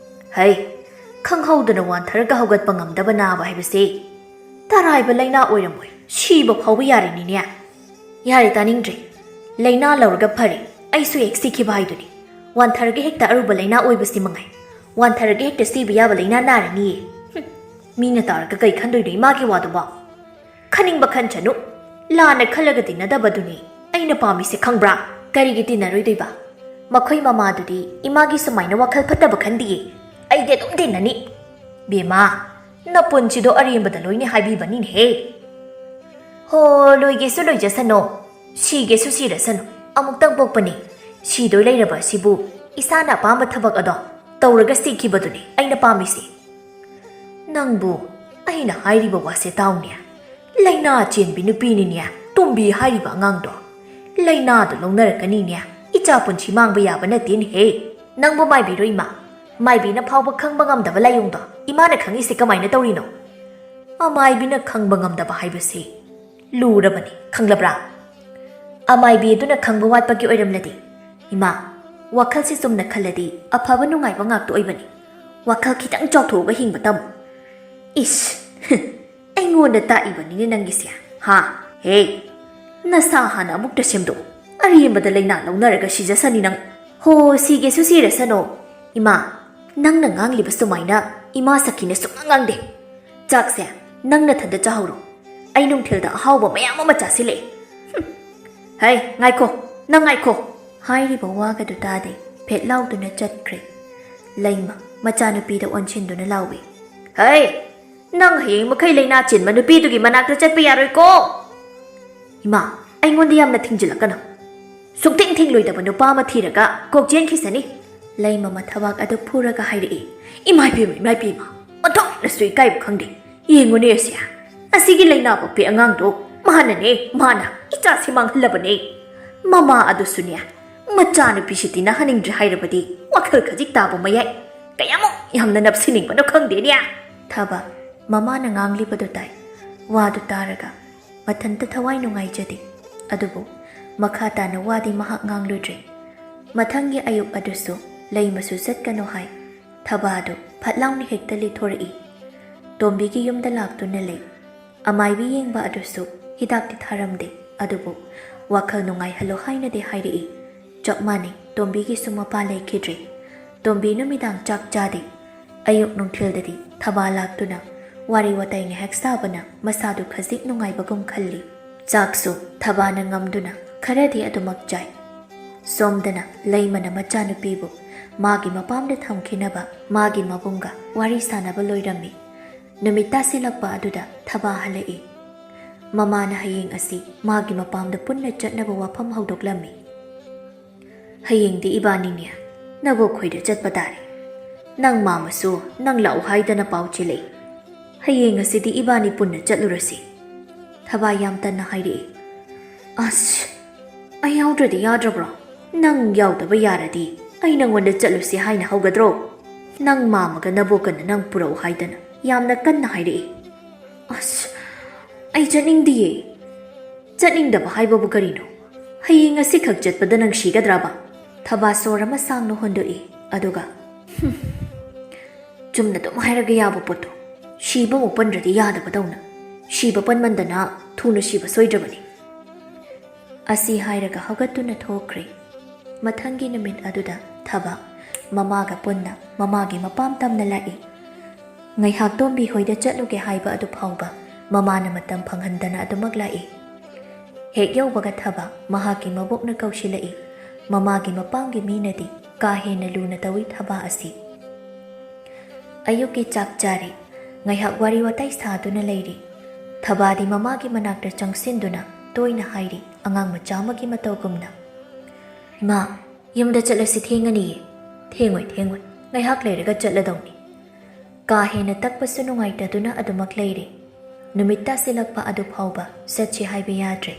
"ꯍꯩ, ꯈꯪꯍꯧꯗꯅ ꯋꯥꯟꯊꯔꯒ ꯍꯧꯒꯠꯄ ꯉꯝꯗꯕ ꯅꯥꯕ ꯍꯥꯏꯕꯁꯤ ꯇꯔꯥꯏꯕ ꯂꯥꯏꯅꯥ ꯑꯣꯏꯔꯝꯃꯣꯏ꯫ ꯁꯤꯕ ꯐꯥꯎꯕ ꯌꯥꯔꯦꯅꯤꯅꯦ꯫" "ꯌꯥꯔꯦ, ꯇꯥꯅꯤꯡꯗ꯭ꯔꯦ꯫ ꯂꯥꯏꯅꯥ ꯂꯧꯔꯒ ꯐꯔꯦ, ꯑꯩꯁꯨ ꯍꯦꯛ ꯁꯤꯈꯤꯕ ꯍꯥꯏꯗꯨꯅꯤ꯫ ꯋꯥꯟꯊꯔꯒ ꯍꯦꯛꯇ ꯑꯔꯨꯕ ꯂꯥꯏꯅꯥ ꯑꯣꯏꯕꯁꯤ ꯃꯉꯥꯏ꯫ ꯋꯥꯟꯊꯔꯒ ꯍꯦꯛꯇ ꯁꯤꯕ ꯌꯥꯕ ꯂꯥꯏꯅꯥ ꯅꯥꯔꯅꯤꯌꯦ꯫ ꯍꯨꯝ, ꯃꯤꯅ ꯇꯥꯔꯒ ꯀꯩ ꯈꯟꯗꯣꯏꯅꯣ ꯏꯃꯥꯒꯤ ꯋꯥꯗꯨꯕꯣ?" "ꯈꯟꯅꯤꯡꯕ ꯈꯟꯁꯅꯨ꯫ ꯂꯥꯟꯅ ꯈꯜꯂꯒ ꯇꯤꯟꯅꯗꯕꯗꯨꯅꯤ ꯑꯩꯅ ꯄꯥꯝꯃꯤꯁꯦ, ꯈꯪꯕ꯭ꯔꯥ?" "ꯀꯔꯤꯒꯤ ꯇꯤꯟꯅꯔꯣꯏꯗꯣꯏꯕ? ꯃꯈꯣꯏ ꯃꯃꯥꯗꯨꯗꯤ ꯏꯃꯥꯒꯤ ꯁꯨꯃꯥꯏꯅ ꯋꯥꯈꯜ ꯐꯠꯇꯕ ꯈꯟꯗꯤꯌꯦ꯫ ꯑꯩꯗꯤ ꯑꯗꯨꯝ ꯇꯤꯟꯅꯅꯤ꯫" "ꯕꯦꯝꯃ, ꯅꯄꯨꯟꯁꯤꯗꯣ ꯑꯔꯦꯝꯕꯗ ꯂꯣꯏꯅꯤ ꯍꯥꯏꯕꯤꯕꯅꯤꯅꯦꯍꯦ꯫" "ꯍꯣ, ꯂꯣꯏꯒꯦꯁꯨ ꯂꯣꯏꯖꯁꯅꯨ, ꯁꯤꯒꯦꯁꯨ ꯁꯤꯔꯁꯅꯨ, ꯑꯃꯨꯛꯇꯪ ꯄꯣꯛꯄꯅꯤ꯫ ꯁꯤꯗꯣꯏ ꯂꯩꯔꯕ ꯑꯁꯤꯕꯨ ꯏꯁꯥꯅ ꯑꯄꯥꯝꯕ ꯊꯕꯛ ꯑꯗꯣ ꯇꯧꯔꯒ ꯁꯤꯈꯤꯕꯗꯨꯅꯤ ꯑꯩꯅ ꯄꯥꯝꯃꯤꯁꯦ꯫" "ꯅꯪꯕꯨ ꯑꯩꯅ ꯍꯥꯏꯔꯤꯕ ꯋꯥꯁꯦ ꯇꯥꯎꯅꯦ꯫ ꯂꯥꯏꯅꯥ ꯆꯦꯟꯕꯤ ꯅꯨꯄꯤꯅꯤꯅꯦ ꯇꯣꯝꯕꯤ ꯍꯥꯏꯔꯤꯕ ꯑꯉꯥꯡꯗꯣ꯫ ꯂꯥꯏꯅꯥꯗꯣ ꯂꯧꯅꯔꯛꯀꯅꯤꯅꯦ, ꯏꯆꯥ ꯄꯨꯟꯁꯤ ꯃꯥꯡꯕ ꯌꯥꯕ ꯅꯠꯇꯦꯅꯦꯍꯦ꯫" "ꯅꯪꯕꯨ ꯃꯥꯏꯕꯤꯔꯣ ꯏꯃꯥ? ꯃꯥꯏꯕꯤꯅ ꯐꯥꯎꯕ ꯈꯪꯕ ꯉꯝꯗꯕ ꯂꯥꯏꯑꯣꯡꯗꯣ ꯏꯃꯥꯅ ꯈꯪꯉꯤꯁꯦ ꯀꯃꯥꯏꯅ ꯇꯧꯔꯤꯅꯣ?" "ꯑꯃꯥꯏꯕꯤꯅ ꯈꯪꯕ ꯉꯝꯗꯕ ꯍꯥꯏꯕꯁꯤ ꯂꯨꯔꯕꯅꯤ, ꯈꯪꯂꯕ꯭ꯔꯥ? ꯑꯃꯥꯏꯕꯤ ꯑꯗꯨꯅ ꯈꯪꯕ ꯋꯥꯠꯄꯒꯤ ꯑꯣꯏꯔꯝꯂꯗꯤ꯫ ꯏꯃꯥ, ꯋꯥꯈꯜꯁꯤ ꯆꯨꯝꯅ ꯈꯜꯂꯗꯤ ꯑꯐꯕ ꯅꯨꯡꯉꯥꯏꯕ ꯉꯥꯛꯇ ꯑꯣꯏꯕꯅꯤ꯫ ꯋꯥꯈꯜ ꯈꯤꯇꯪ ꯆꯥꯎꯊꯣꯛꯑꯒ ꯍꯤꯡꯕ ꯇꯝꯃꯨ꯫ ꯏꯁ, ꯑꯩꯉꯣꯟꯗ ꯇꯥꯛꯏꯕꯅꯤꯅꯦ ꯅꯪꯒꯤꯁꯦ, ꯍꯥ? ꯍꯦ, ꯅꯁꯥ ꯍꯥꯟꯅ ꯑꯃꯨꯛꯇ ꯁꯦꯝꯗꯣꯛꯎ꯫ ꯑꯔꯦꯝꯕꯗ ꯂꯩꯅꯥ ꯂꯧꯅꯔꯒ ꯁꯤꯖꯁꯅꯤ ꯅꯪ꯫ ꯍꯣ, ꯁꯤꯒꯦꯁꯨ ꯁꯤꯔꯁꯅꯣ꯫ ꯏꯃꯥ, ꯅꯪꯅ ꯉꯥꯡꯂꯤꯕ ꯁꯨꯃꯥꯏꯅ ꯏꯃꯥ ꯁꯈꯤꯅ ꯁꯨꯛꯉꯥꯡ ꯉꯥꯡꯗꯦ꯫ ꯆꯥꯛꯁꯦ ꯅꯪ ꯅꯊꯟꯗ ꯆꯥꯍꯧꯔꯣ꯫ ꯑꯩ ꯅꯨꯡꯊꯤꯜꯗ ꯑꯍꯥꯎꯕ ꯃꯌꯥꯝ ꯑꯃ ꯆꯥꯁꯤꯜꯂꯛꯑꯦ꯫ ꯍꯨꯝ꯫ ꯍꯩ, ꯉꯥꯏꯈꯣ, ꯅꯪ ꯉꯥꯏꯈꯣ꯫ ꯍꯥꯏꯔꯤꯕ ꯋꯥꯒꯗꯨ ꯇꯥꯗꯦ, ꯐꯦꯠ ꯂꯥꯎꯗꯨꯅ ꯆꯠꯈ꯭ꯔꯦ꯫ ꯂꯩꯃ ꯃꯆꯥꯅꯨꯄꯤꯗ ꯑꯣꯟꯁꯤꯟꯗꯨꯅ ꯂꯥꯎꯏ꯫ ꯍꯩ, ꯅꯪ ꯍꯌꯦꯡ ꯃꯈꯩ ꯂꯩꯅꯥ ꯆꯦꯟꯕ ꯅꯨꯄꯤꯗꯨꯒꯤ ꯃꯅꯥꯛꯇ ꯆꯠꯄ ꯌꯥꯔꯣꯏꯀꯣ꯫ ꯏꯃꯥ, ꯑꯩꯉꯣꯟꯗ ꯌꯥꯝꯅ ꯊꯤꯡꯖꯤꯜꯂꯛꯀꯅꯨ꯫ ꯁꯨꯛꯊꯤꯡ ꯊꯤꯡꯂꯣꯏꯗꯕ ꯅꯨꯄꯥ ꯑꯃ ꯊꯤꯔꯒ ꯀꯣꯛ ꯆꯦꯟꯈꯤꯁꯅꯤ꯫ ꯂꯩꯃ ꯃꯊꯕꯥꯛ ꯑꯗꯨ ꯐꯨꯔꯒ ꯍꯥꯏꯔꯛꯏ꯫ ꯏꯃꯥꯏ ꯄꯦꯝꯃ, ꯏꯃꯥꯏ ꯄꯦꯝꯃ, ꯑꯣꯟꯊꯣꯛꯅꯁꯨ ꯏꯀꯥꯏꯕ ꯈꯪꯗꯦ꯫ ꯌꯦꯡꯉꯨꯅꯦ ꯑꯁꯤ, ꯑꯁꯤꯒꯤ ꯂꯩꯅꯥ ꯄꯛꯄꯤ ꯑꯉꯥꯡꯗꯣ ꯃꯥꯅꯅꯦ, ꯃꯥꯅ ꯏꯆꯥꯁꯤ ꯃꯥꯡꯍꯜꯂꯕꯅꯦ꯫ ꯃꯃꯥ ꯑꯗꯨꯁꯨꯅꯦ, ꯃꯆꯥꯅꯨꯄꯤꯁꯤ ꯇꯤꯟꯅꯍꯟꯅꯤꯡꯗ꯭ꯔꯦ ꯍꯥꯏꯔꯕꯗꯤ ꯋꯥꯈꯜ ꯈꯖꯤꯛ ꯇꯥꯕ ꯃꯌꯥꯏ꯫ ꯀꯌꯥꯃꯨꯛ ꯌꯥꯝꯅ ꯅꯞꯁꯤꯅꯤꯡꯕꯅꯣ ꯈꯪꯗꯦꯅꯦ꯫ ꯊꯕ ꯃꯃꯥꯅ ꯉꯥꯡꯂꯤꯕꯗꯨ ꯇꯥꯏ꯫ ꯋꯥꯗꯨ ꯇꯥꯔꯒ ꯃꯊꯟꯇ ꯊꯋꯥꯏ ꯅꯨꯡꯉꯥꯏꯖꯗꯦ꯫ ꯑꯗꯨꯕꯨ ꯃꯈꯥ ꯇꯥꯅ ꯋꯥꯗꯤ ꯃꯍꯥꯛ ꯉꯥꯡꯂꯨꯗ꯭ꯔꯦ꯫ ꯃꯊꯪꯒꯤ ꯑꯌꯨꯛ ꯑꯗꯨꯁꯨ ꯂꯩꯃꯁꯨ ꯆꯠꯀꯅꯨ ꯍꯥꯏ꯫ ꯊꯕꯥꯗꯨ ꯐꯠ ꯂꯥꯎꯅ ꯍꯦꯛꯇ ꯂꯤꯊꯣꯔꯛꯏ꯫ ꯇꯣꯝꯕꯤꯒꯤ ꯌꯨꯝꯗ ꯂꯥꯛꯇꯨꯅ ꯂꯩ꯫ ꯑꯃꯥꯏꯕꯤ ꯌꯦꯡꯕ ꯑꯗꯨꯁꯨ ꯍꯤꯗꯥꯛꯇꯤ ꯊꯥꯔꯝꯗꯦ, ꯑꯗꯨꯕꯨ ꯋꯥꯈꯜ ꯅꯨꯡꯉꯥꯏꯍꯜꯂꯣ ꯍꯥꯏꯅꯗꯤ ꯍꯥꯏꯔꯛꯏ꯫ ꯆꯞ ꯃꯥꯟꯅꯩ, ꯇꯣꯝꯕꯤꯒꯤꯁꯨ ꯃꯄꯥ ꯂꯩꯈꯤꯗ꯭ꯔꯦ꯫ ꯇꯣꯝꯕꯤ ꯅꯨꯃꯤꯗꯥꯡ ꯆꯥꯛ ꯆꯥꯗꯦ꯫ ꯑꯌꯨꯛ ꯅꯨꯡꯊꯤꯜꯗꯗꯤ ꯊꯕꯥ ꯂꯥꯛꯇꯨꯅ ꯋꯥꯔꯤ ꯋꯥꯇꯥꯏ ꯉꯥꯏꯍꯥꯛ ꯁꯥꯕꯅ ꯃꯁꯥꯗꯨ ꯈꯖꯤꯛ ꯅꯨꯡꯉꯥꯏꯕꯒꯨꯝ ꯈꯜꯂꯤ꯫ ꯆꯥꯛꯁꯨ ꯊꯕꯥꯅ ꯉꯝꯗꯨꯅ ꯈꯔꯗꯤ ꯑꯗꯨꯃꯛ ꯆꯥꯏ꯫ ꯁꯣꯝꯗꯅ ꯂꯩꯃꯅ ꯃꯆꯥꯅꯨꯄꯤꯕꯨ ꯃꯥꯒꯤ ꯃꯄꯥꯝꯗ ꯊꯝꯈꯤꯅꯕ ꯃꯥꯒꯤ ꯃꯕꯨꯡꯒ ꯋꯥꯔꯤ ꯁꯥꯟꯅꯕ ꯂꯣꯏꯔꯝꯃꯤ꯫ ꯅꯨꯃꯤꯠ ꯇꯥꯁꯤꯜꯂꯛꯄ ꯑꯗꯨꯗ ꯊꯕꯥ ꯍꯜꯂꯛꯏ꯫ ꯃꯃꯥꯅ ꯍꯌꯦꯡ ꯑꯁꯤ ꯃꯥꯒꯤ ꯃꯄꯥꯝꯗ ꯄꯨꯟꯅ ꯆꯠꯅꯕ ꯋꯥꯐꯝ ꯍꯧꯗꯣꯛꯂꯝꯃꯤ꯫ "ꯍꯌꯦꯡꯗꯤ ꯏꯕꯥꯅꯤꯅꯦ ꯅꯕꯣꯛꯈꯣꯏꯗ ꯆꯠꯄ ꯇꯥꯔꯦ꯫ ꯅꯪ ꯃꯥꯃꯁꯨ ꯅꯪ ꯂꯥꯛꯎ ꯍꯥꯏꯗꯅ ꯄꯥꯎ ꯆꯦꯜꯂꯛꯏ꯫ ꯍꯌꯦꯡ ꯑꯁꯤꯗꯤ ꯏꯕꯥꯅꯤ ꯄꯨꯟꯅ ꯆꯠꯂꯨꯔꯁꯤ", ꯊꯕꯥ ꯌꯥꯝ ꯇꯟꯅ ꯍꯥꯏꯔꯛꯏ꯫ "ꯑꯁ, ꯑꯩ ꯌꯥꯎꯗ꯭ꯔꯗꯤ ꯌꯥꯗ꯭ꯔꯕ꯭ꯔꯣ? ꯅꯪ ꯌꯥꯎꯗꯕ ꯌꯥꯔꯗꯤ ꯑꯩ ꯅꯪꯉꯣꯟꯗ ꯆꯠꯂꯨꯁꯤ ꯍꯥꯏꯅ ꯍꯧꯒꯗ꯭ꯔꯣ? ꯅꯪ ꯃꯥꯃꯒ ꯅꯕꯣꯛꯀꯅ ꯅꯪ ꯄꯨꯔꯛꯎ ꯍꯥꯏꯗꯅ ꯌꯥꯝꯅ ꯀꯟꯅ ꯍꯥꯏꯔꯛꯏ꯫" "ꯑꯁ, ꯑꯩ ꯆꯠꯅꯤꯡꯗꯤꯌꯦ꯫ ꯆꯠꯅꯤꯡꯗꯕ ꯍꯥꯏꯕꯕꯨ ꯀꯔꯤꯅꯣ? ꯍꯌꯦꯡ ꯉꯁꯤꯈꯛ ꯆꯠꯄꯗ ꯅꯪ ꯁꯤꯒꯗ꯭ꯔꯕ? ꯊꯕꯥ ꯁꯣꯔ ꯑꯃ ꯁꯥꯡꯅ ꯍꯣꯟꯗꯣꯛꯏ, ꯑꯗꯨꯒ, "ꯍꯨꯝ, ꯆꯨꯝꯅ ꯑꯗꯨꯝ ꯍꯥꯏꯔꯒ ꯌꯥꯕ ꯄꯣꯠꯇꯣ ꯁꯤꯕ ꯑꯃꯨꯛ ꯄꯟꯗ꯭ꯔꯗꯤ ꯌꯥꯗꯕꯗꯧꯅ꯫ ꯁꯤꯕ ꯄꯟꯃꯟꯗꯅ ꯊꯨꯅ ꯁꯤꯕ ꯁꯣꯏꯗ꯭ꯔꯕꯅꯤ꯫" ꯑꯁꯤ ꯍꯥꯏꯔꯒ ꯍꯧꯒꯠꯇꯨꯅ ꯊꯣꯛꯈ꯭ꯔꯦ꯫ ꯃꯊꯪꯒꯤ ꯅꯨꯃꯤꯠ ꯑꯗꯨꯗ ꯊꯕꯥ ꯃꯃꯥꯒ ꯄꯨꯟꯅ ꯃꯃꯥꯒꯤ ꯃꯄꯥꯝ ꯇꯝꯅ ꯂꯥꯛꯏ꯫ ꯉꯥꯏꯍꯥꯛ ꯇꯣꯝꯕꯤ ꯍꯣꯏꯗ ꯆꯠꯂꯨꯒꯦ ꯍꯥꯏꯕ ꯑꯗꯨ ꯐꯥꯎꯕ ꯃꯃꯥꯅ ꯃꯇꯝ ꯐꯪꯍꯟꯗꯅ ꯑꯗꯨꯃꯛ ꯂꯥꯛꯏ꯫ ꯍꯦꯛ ꯌꯧꯕꯒ ꯊꯕꯥ ꯃꯍꯥꯛꯀꯤ ꯃꯕꯣꯛꯅ ꯀꯧꯁꯤꯜꯂꯛꯏ꯫ ꯃꯃꯥꯒꯤ ꯃꯄꯥꯝꯒꯤ ꯃꯤꯅꯗꯤ ꯀꯥ ꯍꯦꯟꯅ ꯂꯨꯅ ꯇꯧꯏ ꯊꯕꯥ ꯑꯁꯤ꯫ ꯑꯌꯨꯛꯀꯤ ꯆꯥꯛ ꯆꯥꯔꯤ꯫ ꯉꯥꯏꯍꯥꯛ ꯋꯥꯔꯤ ꯋꯥꯇꯥꯏ ꯁꯥꯗꯨꯅ ꯂꯩꯔꯤ꯫ ꯊꯕꯥꯗꯤ ꯃꯃꯥꯒꯤ ꯃꯅꯥꯛꯇ ꯆꯪꯁꯤꯟꯗꯨꯅ ꯇꯣꯏꯅ ꯍꯥꯏꯔꯤ, ꯑꯉꯥꯡ ꯃꯆꯥ ꯑꯃꯒꯤ ꯃꯇꯧꯒꯨꯝꯅ, "ꯏꯃꯥ, ꯌꯨꯝꯗ ꯆꯠꯂꯁꯤ, ꯊꯦꯡꯉꯅꯤꯌꯦ꯫" "ꯊꯦꯡꯉꯣꯏ, ꯊꯦꯡꯉꯣꯏ, ꯉꯥꯏꯍꯥꯛ ꯂꯩꯔꯒ ꯆꯠꯂꯗꯧꯅꯤ꯫" ꯀꯥ ꯍꯦꯟꯅ ꯇꯛꯄꯁꯨ ꯅꯨꯡꯉꯥꯏꯇꯗꯨꯅ ꯑꯗꯨꯃꯛ ꯂꯩꯔꯤ꯫ ꯅꯨꯃꯤꯠ ꯇꯥꯁꯤꯜꯂꯛꯄ ꯑꯗꯨ ꯐꯥꯎꯕ ꯆꯠꯁꯤ ꯍꯥꯏꯕ ꯌꯥꯗ꯭ꯔꯦ꯫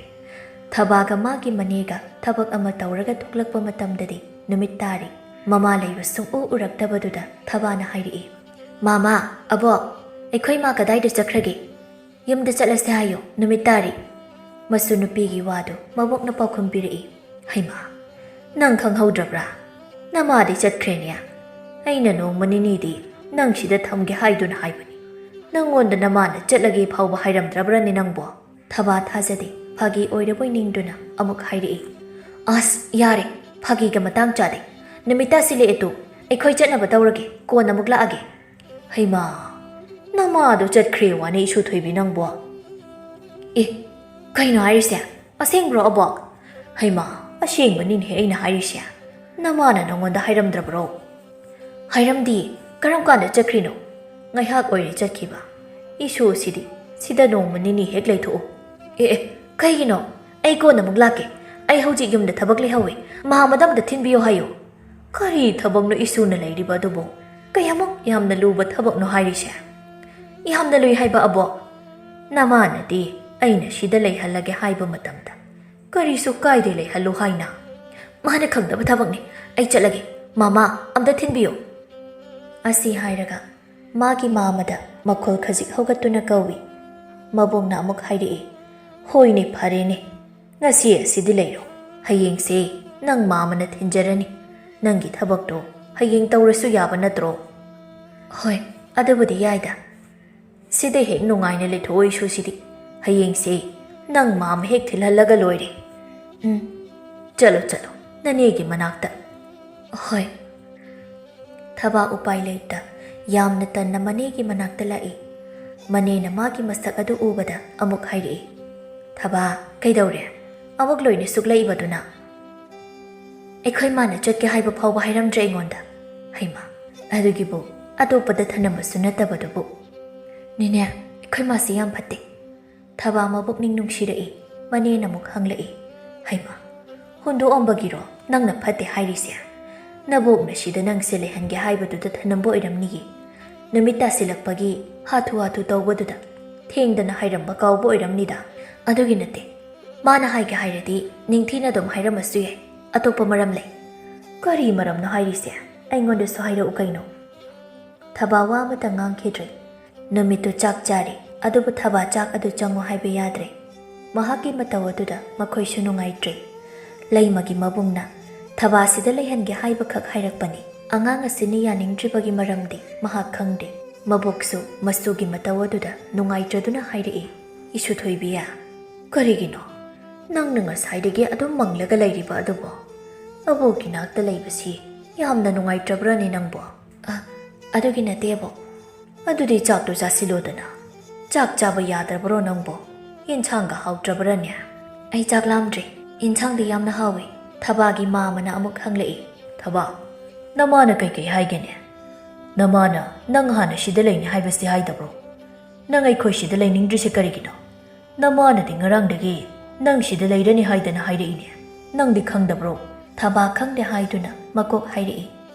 ꯊꯕꯥꯒ ꯃꯥꯒꯤ ꯃꯅꯦꯒ ꯊꯕꯛ ꯑꯃ ꯇꯧꯔꯒ ꯊꯣꯛꯂꯛꯄ ꯃꯇꯝꯗꯗꯤ ꯅꯨꯃꯤꯠ ꯇꯥꯔꯤ꯫ ꯃꯃꯥ ꯂꯩꯕ ꯁꯨꯡꯎ ꯎꯔꯛꯇꯕꯗꯨꯗ ꯊꯕꯥꯅ ꯍꯥꯏꯔꯛꯏ, "ꯃꯥꯃꯥ, ꯑꯕꯣꯛ, ꯑꯩꯈꯣꯏ ꯃꯥ ꯀꯗꯥꯏꯗ ꯆꯠꯈ꯭ꯔꯒꯦ?" "ꯌꯨꯝꯗ ꯆꯠꯂꯁꯦ ꯍꯥꯏꯌꯣ, ꯅꯨꯃꯤꯠ ꯇꯥꯔꯤ꯫" ꯃꯁꯨ ꯅꯨꯄꯤꯒꯤ ꯋꯥꯗꯨ ꯃꯕꯣꯛꯅ ꯄꯥꯎꯈꯨꯝ ꯄꯤꯔꯛꯏ꯫ "ꯍꯩꯃꯥ, ꯅꯪ ꯈꯪꯍꯧꯗ꯭ꯔꯕ꯭ꯔꯥ? ꯅꯃꯥꯗꯤ ꯆꯠꯈ꯭ꯔꯦꯅꯦ꯫ ꯑꯩꯅ ꯅꯣꯡꯃ ꯅꯤꯅꯤꯗꯤ ꯅꯪ ꯁꯤꯗ ꯊꯝꯒꯦ ꯍꯥꯏꯗꯨꯅ ꯍꯥꯏꯕꯅꯤ꯫ ꯅꯪꯉꯣꯟꯗ ꯅꯃꯥꯅ ꯆꯠꯂꯒꯦ ꯐꯥꯎꯕ ꯍꯥꯏꯔꯝꯗ꯭ꯔꯕ꯭ꯔꯅꯦ ꯅꯪꯕꯣ?" ꯊꯕꯥ ꯊꯥꯖꯗꯦ, ꯐꯥꯒꯤ ꯑꯣꯏꯔꯕꯣꯏ ꯅꯤꯡꯗꯨꯅ ꯑꯃꯨꯛ ꯍꯥꯏꯔꯛꯏ, "ꯑꯁ, ꯌꯥꯔꯦ, ꯐꯥꯒꯤꯒ ꯃꯇꯥꯡ ꯆꯥꯗꯦ꯫ ꯅꯨꯃꯤꯠ ꯇꯥꯁꯤꯜꯂꯛꯑꯦ ꯇꯨ, ꯑꯩꯈꯣꯏ ꯆꯠꯅꯕ ꯇꯧꯔꯒꯦ, ꯀꯣꯟꯅ ꯑꯃꯨꯛ ꯂꯥꯛꯑꯒꯦ꯫" "ꯍꯩꯃꯥ, ꯅꯃꯥꯗꯣ ꯆꯠꯈ꯭ꯔꯦ ꯋꯥꯅꯦ ꯏꯁꯨ ꯊꯣꯏꯕꯤ ꯅꯪꯕꯣ?" "ꯑꯦ, ꯀꯩꯅꯣ ꯍꯥꯏꯔꯤꯁꯦ? ꯑꯁꯦꯡꯕ꯭ꯔꯣ ꯑꯕꯣꯛ?" "ꯍꯩꯃꯥ, ꯑꯁꯦꯡꯕꯅꯤꯅꯦꯍꯦ ꯑꯩꯅ ꯍꯥꯏꯔꯤꯁꯦ꯫ ꯅꯃꯥꯅ ꯅꯪꯉꯣꯟꯗ ꯍꯥꯏꯔꯝꯗ꯭ꯔꯕ꯭ꯔꯣ?" "ꯍꯥꯏꯔꯝꯗꯤ, ꯀꯔꯝ ꯀꯥꯟꯗ ꯆꯠꯈ꯭ꯔꯤꯅꯣ?" "ꯉꯥꯏꯍꯥꯛ ꯑꯣꯏꯔꯦ ꯆꯠꯈꯤꯕ꯫ ꯏꯁꯨ ꯁꯤꯗꯤ, ꯁꯤꯗ ꯅꯣꯡꯃ ꯅꯤꯅꯤ ꯍꯦꯛ ꯂꯩꯊꯣꯛꯎ꯫" "ꯑꯦ ꯑꯦ, ꯀꯩꯒꯤꯅꯣ? ꯑꯩ ꯀꯣꯟꯅ ꯑꯃꯨꯛ ꯂꯥꯛꯀꯦ꯫ ꯑꯩ ꯍꯧꯖꯤꯛ ꯌꯨꯝꯗ ꯊꯕꯛ ꯂꯩꯍꯧꯋꯦ꯫ ꯃꯍꯥꯃꯗ ꯑꯝꯇ ꯊꯤꯟꯕꯤꯌꯨ ꯍꯥꯏꯌꯨ꯫" "ꯀꯔꯤ ꯊꯕꯛꯅꯣ ꯏꯁꯨꯅ ꯂꯩꯔꯤꯕ ꯑꯗꯨꯕꯨ? ꯀꯌꯥꯃꯨꯛ ꯌꯥꯝꯅ ꯂꯨꯕ ꯊꯕꯛꯅꯣ ꯍꯥꯏꯔꯤꯁꯦ?" "ꯌꯥꯝꯅ ꯂꯨꯏ ꯍꯥꯏꯕ ꯑꯕꯣꯛ꯫ ꯅꯃꯥꯅꯗꯤ ꯑꯩꯅ ꯁꯤꯗ ꯂꯩꯍꯜꯂꯒꯦ ꯍꯥꯏꯕ ꯃꯇꯝꯗ ꯀꯔꯤꯁꯨ ꯀꯥꯏꯗꯦ ꯂꯩꯍꯜꯂꯨ ꯍꯥꯏꯅ꯫" "ꯃꯥꯅ ꯈꯪꯗꯕ ꯊꯕꯛꯅꯤ꯫ ꯑꯩ ꯆꯠꯂꯒꯦ꯫ ꯃꯃꯥ, ꯑꯝꯇ ꯊꯤꯟꯕꯤꯌꯨ꯫" ꯑꯁꯤ ꯍꯥꯏꯔꯒ ꯃꯥꯒꯤ ꯃꯥꯃꯗ ꯃꯈꯣꯜ ꯈꯖꯤꯛ ꯍꯧꯒꯠꯇꯨꯅ ꯀꯧꯏ꯫ ꯃꯕꯣꯛꯅ ꯑꯃꯨꯛ ꯍꯥꯏꯔꯛꯏ, "ꯍꯣꯏꯅꯦ, ꯐꯔꯦꯅꯦ, ꯉꯁꯤ ꯑꯁꯤꯗꯤ ꯂꯩꯔꯣ꯫ ꯍꯌꯦꯡꯁꯦ ꯅꯪ ꯃꯥꯃꯅ ꯊꯤꯟꯖꯔꯅꯤ꯫ ꯅꯪꯒꯤ ꯊꯕꯛꯇꯣ ꯍꯌꯦꯡ ꯇꯧꯔꯁꯨ ꯌꯥꯕ ꯅꯠꯇ꯭ꯔꯣ?" "ꯍꯣꯏ, ꯑꯗꯨꯕꯨꯗꯤ ꯌꯥꯏꯗ꯫ ꯁꯤꯗ ꯍꯦꯛ ꯅꯨꯡꯉꯥꯏꯅ ꯂꯩꯊꯣꯛꯑꯣ ꯏꯁꯨꯁꯤꯗꯤ꯫ ꯍꯌꯦꯡꯁꯦ ꯅꯪ ꯃꯥꯃ ꯍꯦꯛ ꯊꯤꯜꯍꯜꯂꯒ ꯂꯣꯏꯔꯦ꯫ ꯎꯝ, ꯆꯠꯂꯣ, ꯆꯠꯂꯣ, ꯅꯅꯦꯒꯤ ꯃꯅꯥꯛꯇ꯫" "ꯍꯣꯏ꯫" ꯊꯕꯥ ꯎꯄꯥꯏ ꯂꯩꯇ ꯌꯥꯝꯅ ꯇꯟꯅ ꯃꯅꯦꯒꯤ ꯃꯅꯥꯛꯇ ꯂꯥꯛꯏ꯫ ꯃꯅꯦꯅ ꯃꯥꯒꯤ ꯃꯁꯛ ꯑꯗꯨ ꯎꯕꯗ ꯑꯃꯨꯛ ꯍꯥꯏꯔꯛꯏ, "ꯊꯕꯥ, ꯀꯩꯗꯧꯔꯦ? ꯑꯃꯨꯛ ꯂꯣꯏꯅ ꯁꯨꯛꯂꯛꯏꯕꯗꯨꯅ?" "ꯑꯩꯈꯣꯏ ꯃꯥꯅ ꯆꯠꯀꯦ ꯍꯥꯏꯕ ꯐꯥꯎꯕ ꯍꯥꯏꯔꯝꯗ꯭ꯔꯦ ꯑꯩꯉꯣꯟꯗ꯫" "ꯍꯩꯃꯥ, ꯑꯗꯨꯒꯤꯕꯨ ꯑꯇꯣꯞꯄꯗ ꯊꯅꯝꯕꯁꯨ ꯅꯠꯇꯕꯗꯨꯕꯨ꯫" "ꯅꯦꯅꯦ, ꯑꯩꯈꯣꯏ ꯃꯥꯁꯤ ꯌꯥꯝ ꯐꯠꯇꯦ꯫" ꯊꯕꯥ ꯃꯕꯨꯛꯅꯤꯡ ꯅꯨꯡꯁꯤꯔꯛꯏ꯫ ꯃꯅꯦꯅ ꯑꯃꯨꯛ ꯍꯪꯂꯛꯏ, "ꯍꯩꯃꯥ, ꯍꯨꯟꯗꯣꯛꯑꯝꯕꯒꯤꯔꯣ ꯅꯪꯅ ꯐꯠꯇꯦ ꯍꯥꯏꯔꯤꯁꯦ? ꯅꯕꯣꯛꯅ ꯁꯤꯗ ꯅꯪꯁꯦ ꯂꯩꯍꯟꯒꯦ ꯍꯥꯏꯕꯗꯨꯗ ꯊꯅꯝꯕ ꯑꯣꯏꯔꯝꯅꯤꯌꯦ꯫ ꯅꯨꯃꯤꯠ ꯇꯥꯁꯤꯜꯂꯛꯄꯒꯤ ꯍꯥꯊꯨ ꯍꯥꯊꯨ ꯇꯧꯕꯗꯨꯗ ꯊꯦꯡꯗꯅ ꯍꯥꯏꯔꯝꯕ ꯀꯥꯎꯕ ꯑꯣꯏꯔꯝꯅꯤꯗ꯫ ꯑꯗꯨꯒꯤ ꯅꯠꯇꯦ꯫ ꯃꯥꯅ ꯍꯥꯏꯒꯦ ꯍꯥꯏꯔꯗꯤ ꯅꯤꯡꯊꯤꯅ ꯑꯗꯨꯝ ꯍꯥꯏꯔꯝꯃꯁꯨ ꯌꯥꯏ꯫ ꯑꯇꯣꯞꯄ ꯃꯔꯝ ꯂꯩ꯫" "ꯀꯔꯤ ꯃꯔꯝꯅꯣ ꯍꯥꯏꯔꯤꯁꯦ? ꯑꯩꯉꯣꯟꯗꯁꯨ ꯍꯥꯏꯔꯛꯎ ꯀꯩꯅꯣ꯫" ꯊꯕꯥ ꯋꯥ ꯑꯃꯇ ꯉꯥꯡꯈꯤꯗ꯭ꯔꯦ꯫ ꯅꯨꯃꯤꯠꯇꯨ ꯆꯥꯛ ꯆꯥꯔꯦ, ꯑꯗꯨꯕꯨ ꯊꯕꯥ ꯆꯥꯛ ꯑꯗꯨ ꯆꯪꯉꯨ ꯍꯥꯏꯕ ꯌꯥꯗ꯭ꯔꯦ꯫ ꯃꯍꯥꯛꯀꯤ ꯃꯇꯧ ꯑꯗꯨꯗ ꯃꯈꯣꯏꯁꯨ ꯅꯨꯡꯉꯥꯏꯇ꯭ꯔꯦ꯫ ꯂꯩꯃꯒꯤ ꯃꯕꯨꯡꯅ ꯊꯕꯥꯁꯤꯗ ꯂꯩꯍꯟꯒꯦ ꯍꯥꯏꯕꯈꯛ ꯍꯥꯏꯔꯛꯄꯅꯤ꯫ ꯑꯉꯥꯡ ꯑꯁꯤꯅ ꯌꯥꯅꯤꯡꯗ꯭ꯔꯤꯕꯒꯤ ꯃꯔꯝꯗꯤ ꯃꯍꯥꯛ ꯈꯪꯗꯦ꯫ ꯃꯕꯣꯛꯁꯨ ꯃꯆꯨꯒꯤ ꯃꯇꯧ ꯑꯗꯨꯗ ꯅꯨꯡꯉꯥꯏꯇ꯭ꯔꯗꯨꯅ ꯍꯥꯏꯔꯛꯏ, "ꯏꯁꯨ ꯊꯣꯏꯕꯤ, ꯀꯔꯤꯒꯤꯅꯣ ꯅꯪꯅ ꯉꯁꯥꯏꯗꯒꯤ ꯑꯗꯨꯝ ꯃꯪꯂꯒ ꯂꯩꯔꯤꯕ ꯑꯗꯨꯕꯣ? ꯑꯕꯣꯛꯀꯤ ꯅꯥꯛꯇ ꯂꯩꯕꯁꯤ ꯌꯥꯝꯅ ꯅꯨꯡꯉꯥꯏꯇ꯭ꯔꯕ꯭ꯔꯅꯦ ꯅꯪꯕꯣ?" "ꯑ, ꯑꯗꯨꯒꯤ ꯅꯠꯇꯦ, ꯑꯕꯣꯛ꯫" "ꯑꯗꯨꯗꯤ ꯆꯥꯛꯇꯣ ꯆꯥꯁꯤꯜꯂꯣꯗꯅ꯫ ꯆꯥꯛ ꯆꯥꯕ ꯌꯥꯗ꯭ꯔꯕ꯭ꯔꯣ ꯅꯪꯕꯣ? ꯌꯦꯟꯁꯥꯡꯒ ꯍꯥꯎꯇ꯭ꯔꯕ꯭ꯔꯅꯦ?" "ꯑꯩ ꯆꯥꯛ ꯂꯥꯝꯗ꯭ꯔꯦ꯫ ꯌꯦꯟꯁꯥꯡꯗꯤ ꯌꯥꯝꯅ ꯍꯥꯎꯋꯦ꯫" ꯊꯕꯥꯒꯤ ꯃꯥꯃꯅ ꯑꯃꯨꯛ ꯍꯪꯂꯛꯏ, "ꯊꯕꯥ, ꯅꯃꯥꯅ ꯀꯩꯀꯩ ꯍꯥꯏꯒꯦꯅꯦ? ꯅꯃꯥꯅ ꯅꯪ ꯍꯥꯟꯅ ꯁꯤꯗ ꯂꯩꯅꯤ ꯍꯥꯏꯕꯁꯤ ꯍꯥꯏꯗꯕ꯭ꯔꯣ? ꯅꯪ ꯑꯩꯈꯣꯏ ꯁꯤꯗ ꯂꯩꯅꯤꯡꯗ꯭ꯔꯤꯁꯦ ꯀꯔꯤꯒꯤꯅꯣ? ꯅꯃꯥꯅꯗꯤ ꯉꯔꯥꯡꯗꯒꯤ ꯅꯪ ꯁꯤꯗ ꯂꯩꯔꯅꯤ ꯍꯥꯏꯗꯅ ꯍꯥꯏꯔꯛꯏꯅꯦ꯫ ꯅꯪꯗꯤ ꯈꯪꯗꯕ꯭ꯔꯣ?" ꯊꯕꯥ ꯈꯪꯗꯦ ꯍꯥꯏꯗꯨꯅ ꯃꯀꯣꯛ ꯍꯥꯏꯔꯛꯏ꯫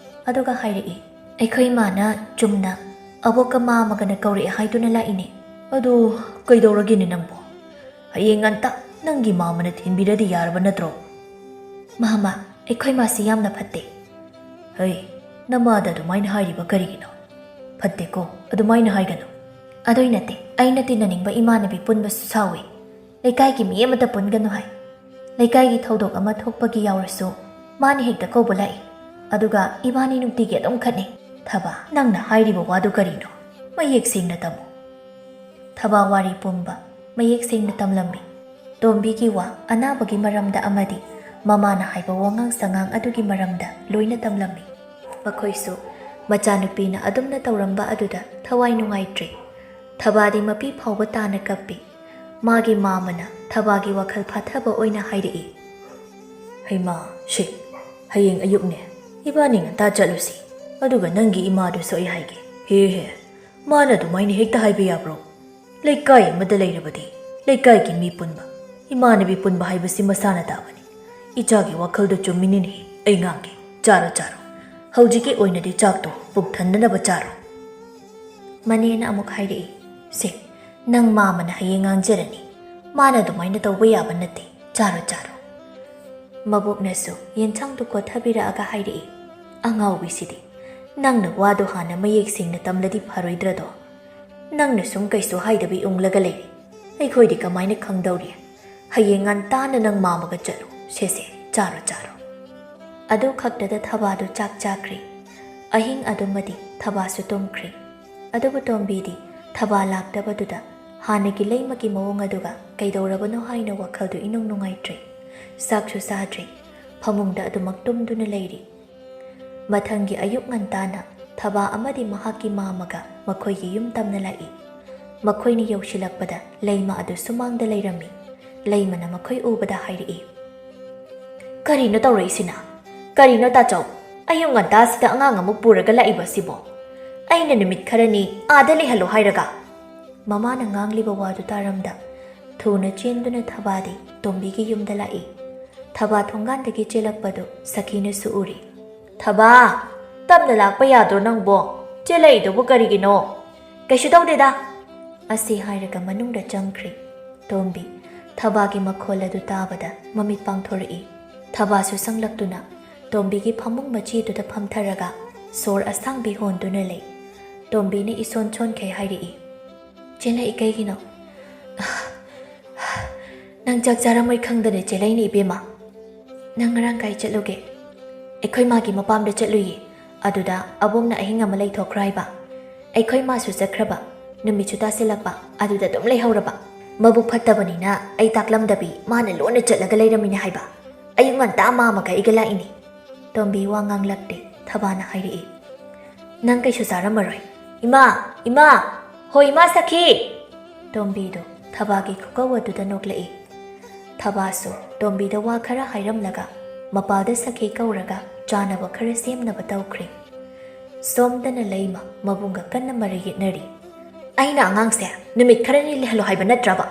ꯑꯗꯨꯒ ꯍꯥꯏꯔꯛꯏ, "ꯑꯩꯈꯣꯏ ꯏꯃꯥꯅ ꯆꯨꯝꯅ ꯑꯕꯣꯛꯀ ꯃꯥꯃꯒꯅ ꯀꯧꯔꯛꯑꯦ ꯍꯥꯏꯗꯨꯅ ꯂꯥꯛꯏꯅꯦ꯫" "ꯑꯗꯨ ꯀꯩꯗꯧꯔꯒꯦꯅꯦ ꯅꯪꯕꯣ? ꯍꯌꯦꯡ ꯉꯟꯇ ꯅꯪꯒꯤ ꯃꯥꯃꯅ ꯊꯤꯟꯕꯤꯔꯗꯤ ꯌꯥꯔꯕ ꯅꯠꯇ꯭ꯔꯣ?" "ꯃꯥꯃ, ꯑꯩꯈꯣꯏ ꯃꯥꯁꯤ ꯌꯥꯝꯅ ꯐꯠꯇꯦ꯫" "ꯍꯩ, ꯅꯃꯥꯗ ꯑꯗꯨꯃꯥꯏꯅ ꯍꯥꯏꯔꯤꯕ ꯀꯔꯤꯒꯤꯅꯣ? ꯐꯠꯇꯦꯀꯣ, ꯑꯗꯨꯃꯥꯏꯅ ꯍꯥꯏꯒꯅꯨ꯫" "ꯑꯗꯨꯏ ꯅꯠꯇꯦ, ꯑꯩꯅ ꯇꯤꯟꯅꯅꯤꯡꯕ ꯏꯃꯥꯟꯅꯕꯤ ꯄꯨꯟꯕꯁꯨ ꯁꯥꯎꯏ꯫ ꯂꯩꯀꯥꯏꯒꯤ ꯃꯤ ꯑꯃꯠꯇ ꯄꯨꯟꯒꯅꯨ ꯍꯥꯏ꯫ ꯂꯩꯀꯥꯏꯒꯤ ꯊꯧꯗꯣꯛ ꯑꯃ ꯊꯣꯛꯄꯒꯤ ꯌꯥꯎꯔꯁꯨ ꯃꯥꯅ ꯍꯦꯛꯇ ꯀꯧꯕ ꯂꯥꯛꯏ꯫ ꯑꯗꯨꯒ ꯏꯕꯥꯅꯤ ꯅꯨꯡꯇꯤꯒꯤ ꯑꯗꯨꯝ ꯈꯠꯅꯩ꯫ ꯊꯕꯥ, ꯅꯪꯅ ꯍꯥꯏꯔꯤꯕ ꯋꯥꯗꯨ ꯀꯔꯤꯅꯣ? ꯃꯌꯦꯛ ꯁꯦꯡꯅ ꯇꯝꯃꯨ꯫ ꯊꯕꯥ ꯋꯥꯔꯤ ꯄꯨꯝꯕ ꯃꯌꯦꯛ ꯁꯦꯡꯅ ꯇꯝꯂꯝꯃꯤ꯫ ꯇꯣꯝꯕꯤꯒꯤ ꯋꯥ, ꯑꯅꯥꯕꯒꯤ ꯃꯔꯝꯗ ꯑꯃꯗꯤ ꯃꯃꯥꯅ ꯍꯥꯏꯕ ꯋꯥꯉꯥꯡ ꯁꯉꯥꯡ ꯑꯗꯨꯒꯤ ꯃꯔꯝꯗ ꯂꯣꯏꯅ ꯇꯝꯂꯝꯃꯤ꯫ ꯃꯈꯣꯏꯁꯨ ꯃꯆꯥꯅꯨꯄꯤꯅ ꯑꯗꯨꯝꯅ ꯇꯧꯔꯝꯕ ꯑꯗꯨꯗ ꯊꯋꯥꯏ ꯅꯨꯡꯉꯥꯏꯇ꯭ꯔꯦ꯫ ꯊꯕꯥꯗꯤ ꯃꯄꯤ ꯐꯥꯎꯕ ꯇꯥꯅ ꯀꯞꯄꯤ꯫ ꯃꯥꯒꯤ ꯃꯥꯃꯅ ꯊꯕꯥꯒꯤ ꯋꯥꯈꯜ ꯐꯥꯊꯕ ꯑꯣꯏꯅ ꯍꯥꯏꯔꯛꯏ꯫ "ꯍꯩꯃꯥ, ꯁꯦ, ꯍꯌꯦꯡ ꯑꯌꯨꯛꯅꯦ, ꯏꯕꯥꯅꯤ ꯉꯟꯇꯥ ꯆꯠꯂꯨꯁꯤ꯫ ꯑꯗꯨꯒ ꯅꯪꯒꯤ ꯏꯃꯥꯗꯨꯁꯨ ꯑꯩ ꯍꯥꯏꯒꯦ꯫ ꯍꯦ ꯍꯦ, ꯃꯥꯅ ꯑꯗꯨꯃꯥꯏꯅ ꯍꯦꯛꯇ ꯍꯥꯏꯕ ꯌꯥꯕ꯭ꯔꯣ? ꯂꯩꯀꯥꯏ ꯑꯃꯗ ꯂꯩꯔꯕꯗꯤ ꯂꯩꯀꯥꯏꯒꯤ ꯃꯤ ꯄꯨꯟꯕ, ꯏꯃꯥꯟꯅꯕꯤ ꯄꯨꯟꯕ ꯍꯥꯏꯕꯁꯤ ꯃꯁꯥꯅ ꯇꯥꯕꯅꯤ꯫ ꯏꯆꯥꯒꯤ ꯋꯥꯈꯜꯗꯨ ꯆꯨꯝꯃꯤꯅꯤꯅꯦꯍꯦ꯫ ꯑꯩ ꯉꯥꯡꯒꯦ, ꯆꯥꯔꯣ, ꯆꯥꯔꯣ꯫ ꯍꯧꯖꯤꯛꯀꯤ ꯑꯣꯏꯅꯗꯤ ꯆꯥꯛꯇꯣ ꯄꯨꯛ ꯊꯟꯅꯅꯕ ꯆꯥꯔꯣ꯫" ꯃꯅꯦꯅ ꯑꯃꯨꯛ ꯍꯥꯏꯔꯛꯏ, "ꯁꯦ, ꯅꯪ ꯃꯥꯃꯅ ꯍꯌꯦꯡ ꯉꯥꯡꯖꯔꯅꯤ꯫ ꯃꯥꯅ ꯑꯗꯨꯃꯥꯏꯅ ꯇꯧꯕ ꯌꯥꯕ ꯅꯠꯇꯦ꯫ ꯆꯥꯔꯣ, ꯆꯥꯔꯣ꯫" ꯃꯕꯣꯛꯅꯁꯨ ꯌꯦꯟꯁꯥꯡꯗꯨ ꯀꯣꯠꯊꯕꯤꯔꯛꯑꯒ ꯍꯥꯏꯔꯛꯏ, "ꯑꯉꯥꯎꯕꯤꯁꯤꯗꯤ, ꯅꯪꯅ ꯋꯥꯗꯣ ꯍꯥꯟꯅ ꯃꯌꯦꯛ ꯁꯦꯡꯅ ꯇꯝꯂꯗꯤ ꯐꯔꯣꯏꯗ꯭ꯔꯗꯣ? ꯅꯪꯅ ꯁꯨꯝ ꯀꯩꯁꯨ ꯍꯥꯏꯗꯕꯤ ꯎꯪꯂꯒ ꯂꯩꯔꯦ꯫ ꯑꯩꯈꯣꯏꯗꯤ ꯀꯃꯥꯏꯅ ꯈꯪꯗꯧꯔꯤ? ꯍꯌꯦꯡ ꯉꯟꯇꯥꯅ ꯅꯪ ꯃꯥꯃꯒ ꯆꯠꯂꯨ꯫ ꯁꯦ, ꯁꯦ, ꯆꯥꯔꯣ, ꯆꯥꯔꯣ꯫" ꯑꯗꯨ ꯈꯛꯇꯗ ꯊꯕꯥꯗꯨ ꯆꯥꯛ ꯆꯥꯈ꯭ꯔꯦ꯫ ꯑꯍꯤꯡ ꯑꯗꯨꯃꯗꯤ ꯊꯕꯥꯁꯨ ꯇꯨꯝꯈ꯭ꯔꯦ꯫ ꯑꯗꯨꯕꯨ ꯇꯣꯝꯕꯤꯗꯤ ꯊꯕꯥ ꯂꯥꯛꯇꯕꯗꯨꯗ ꯍꯥꯟꯅꯒꯤ ꯂꯩꯃꯒꯤ ꯃꯑꯣꯡ ꯑꯗꯨꯒ ꯀꯩꯗꯧꯔꯕꯅꯣ ꯍꯥꯏꯅ ꯋꯥꯈꯜꯗꯨ ꯏꯅꯨꯡ ꯅꯨꯡꯉꯥꯏꯇ꯭ꯔꯦ꯫ ꯆꯥꯛꯁꯨ ꯆꯥꯗ꯭ꯔꯦ꯫ ꯐꯃꯨꯡꯗ ꯑꯗꯨꯃꯛ ꯇꯨꯝꯗꯨꯅ ꯂꯩꯔꯤ꯫ ꯃꯊꯪꯒꯤ ꯑꯌꯨꯛ ꯉꯟꯇꯥꯅ ꯊꯕꯥ ꯑꯃꯗꯤ ꯃꯍꯥꯛꯀꯤ ꯃꯥꯃꯒ ꯃꯈꯣꯏꯒꯤ ꯌꯨꯝ ꯇꯝꯅ ꯂꯥꯛꯏ꯫ ꯃꯈꯣꯏꯅ ꯌꯧꯁꯤꯜꯂꯛꯄꯗ ꯂꯩꯃ ꯑꯗꯨ ꯁꯨꯃꯥꯡꯗ ꯂꯩꯔꯝꯃꯤ꯫ ꯂꯩꯃꯅ ꯃꯈꯣꯏ ꯎꯕꯗ ꯍꯥꯏꯔꯛꯏ, "ꯀꯔꯤꯅꯣ ꯇꯧꯔꯛꯏꯁꯤꯅ? ꯀꯔꯤꯅꯣ ꯇꯥꯆꯧ? ꯑꯌꯨꯛ ꯉꯟꯇꯥꯁꯤꯗ ꯑꯉꯥꯡ ꯑꯃꯨꯛ ꯄꯨꯔꯒ ꯂꯥꯛꯏꯕ ꯑꯁꯤꯕꯣ? ꯑꯩꯅ ꯅꯨꯃꯤꯠ ꯈꯔꯅꯤ ꯑꯥꯗ ꯂꯩꯍꯜꯂꯣ ꯍꯥꯏꯔꯒ?" ꯃꯃꯥꯅ ꯉꯥꯡꯂꯤꯕ ꯋꯥꯗꯨ ꯇꯥꯔꯝꯗ ꯊꯨꯅ ꯆꯦꯟꯗꯨꯅ ꯊꯕꯥꯗꯤ ꯇꯣꯝꯕꯤꯒꯤ ꯌꯨꯝꯗ ꯂꯥꯛꯏ꯫ ꯊꯕꯥ ꯊꯣꯡꯒꯥꯟꯗꯒꯤ ꯆꯦꯜꯂꯛꯄꯗꯨ ꯁꯈꯤꯅꯁꯨ ꯎꯔꯤ꯫ "ꯊꯕꯥ, ꯇꯞꯅ ꯂꯥꯛꯄ ꯌꯥꯗ꯭ꯔꯣ ꯅꯪꯕꯣ? ꯆꯦꯜꯂꯛꯏꯗꯨꯕꯨ ꯀꯔꯤꯒꯤꯅꯣ?" "ꯀꯩꯁꯨ ꯇꯧꯗꯦꯗ," ꯑꯁꯤ ꯍꯥꯏꯔꯒ ꯃꯅꯨꯡꯗ ꯆꯪꯈ꯭ꯔꯦ꯫ ꯇꯣꯝꯕꯤ ꯊꯕꯥꯒꯤ ꯃꯈꯣꯜ ꯑꯗꯨ ꯇꯥꯕꯗ ꯃꯃꯤꯠ ꯄꯥꯡꯊꯣꯔꯛꯏ꯫ ꯊꯕꯥꯁꯨ ꯆꯪꯂꯛꯇꯨꯅ ꯇꯣꯝꯕꯤꯒꯤ ꯐꯃꯨꯡ ꯃꯆꯤꯗꯨꯗ ꯐꯝꯊꯔꯒ ꯁꯣꯔ ꯑꯁꯥꯡꯕꯤ ꯍꯣꯟꯗꯨꯅ ꯂꯩ꯫ ꯇꯣꯝꯕꯤꯅ ꯏꯁꯣꯟ ꯁꯣꯟꯈꯩ ꯍꯥꯏꯔꯛꯏ, "ꯆꯦꯜꯂꯛꯏ ꯀꯩꯒꯤꯅꯣ?" "ꯅꯪ ꯆꯥꯛ ꯆꯥꯔꯝꯃꯣꯏ ꯈꯪꯗꯅ ꯆꯦꯜꯂꯛꯏꯅꯦ ꯏꯕꯦꯝꯃ꯫ ꯅꯪ ꯉꯔꯥꯡ ꯀꯥꯏ ꯆꯠꯂꯨꯒꯦ?" "ꯑꯩꯈꯣꯏ ꯃꯥꯒꯤ ꯃꯄꯥꯝꯗ ꯆꯠꯂꯨꯏꯌꯦ꯫ ꯑꯗꯨꯗ ꯑꯕꯣꯛꯅ ꯑꯍꯤꯡ ꯑꯃ ꯂꯩꯊꯣꯛꯈ꯭ꯔꯣ ꯍꯥꯏꯕ꯫ ꯑꯩꯈꯣꯏ ꯃꯥꯁꯨ ꯆꯠꯈ꯭ꯔꯕ, ꯅꯨꯃꯤꯠꯁꯨ ꯇꯥꯁꯤꯜꯂꯛꯄ, ꯑꯗꯨꯗ ꯑꯗꯨꯝ ꯂꯩꯍꯧꯔꯕ꯫ ꯃꯕꯨꯛ ꯐꯠꯇꯕꯅꯤꯅ ꯑꯩ ꯇꯥꯛꯂꯝꯗꯕꯤ ꯃꯥꯅ ꯂꯣꯟꯅ ꯆꯠꯂꯒ ꯂꯩꯔꯝꯃꯤꯅꯦ ꯍꯥꯏꯕ꯫ ꯑꯌꯨꯛ ꯉꯟꯇꯥ ꯃꯥꯝꯃꯒ ꯑꯩꯒ ꯂꯥꯛꯏꯅꯦ꯫" ꯇꯣꯝꯕꯤ ꯋꯥ ꯉꯥꯡꯂꯛꯇꯦ꯫ ꯊꯕꯥꯅ ꯍꯥꯏꯔꯛꯏ, "ꯅꯪ ꯀꯩꯁꯨ ꯆꯥꯔꯝꯃꯔꯣꯏ꯫" "ꯏꯃꯥ! ꯏꯃꯥ! ꯍꯣ ꯏꯃꯥ ꯁꯈꯤ!" ꯇꯣꯝꯕꯤꯗꯣ ꯊꯕꯥꯒꯤ ꯈꯨꯀꯧ ꯑꯗꯨꯗ ꯅꯣꯛꯂꯛꯏ꯫ ꯊꯕꯥꯁꯨ ꯇꯣꯝꯕꯤꯗ ꯋꯥ ꯈꯔ ꯍꯥꯏꯔꯝꯂꯒ ꯃꯄꯥꯜꯗ ꯁꯈꯤ ꯀꯧꯔꯒ ꯆꯥꯅꯕ ꯈꯔ ꯁꯦꯝꯅꯕ ꯇꯧꯈ꯭ꯔꯦ꯫ ꯁꯣꯝꯗꯅ ꯂꯩꯃ ꯃꯕꯨꯡꯒ ꯀꯟꯅ ꯃꯔꯩ ꯌꯦꯠꯅꯔꯤ꯫ "ꯑꯩꯅ ꯑꯉꯥꯡꯁꯦ ꯅꯨꯃꯤꯠ ꯈꯔꯅꯤ ꯂꯩꯍꯜꯂꯣ ꯍꯥꯏꯕ ꯅꯠꯇ꯭ꯔꯕ?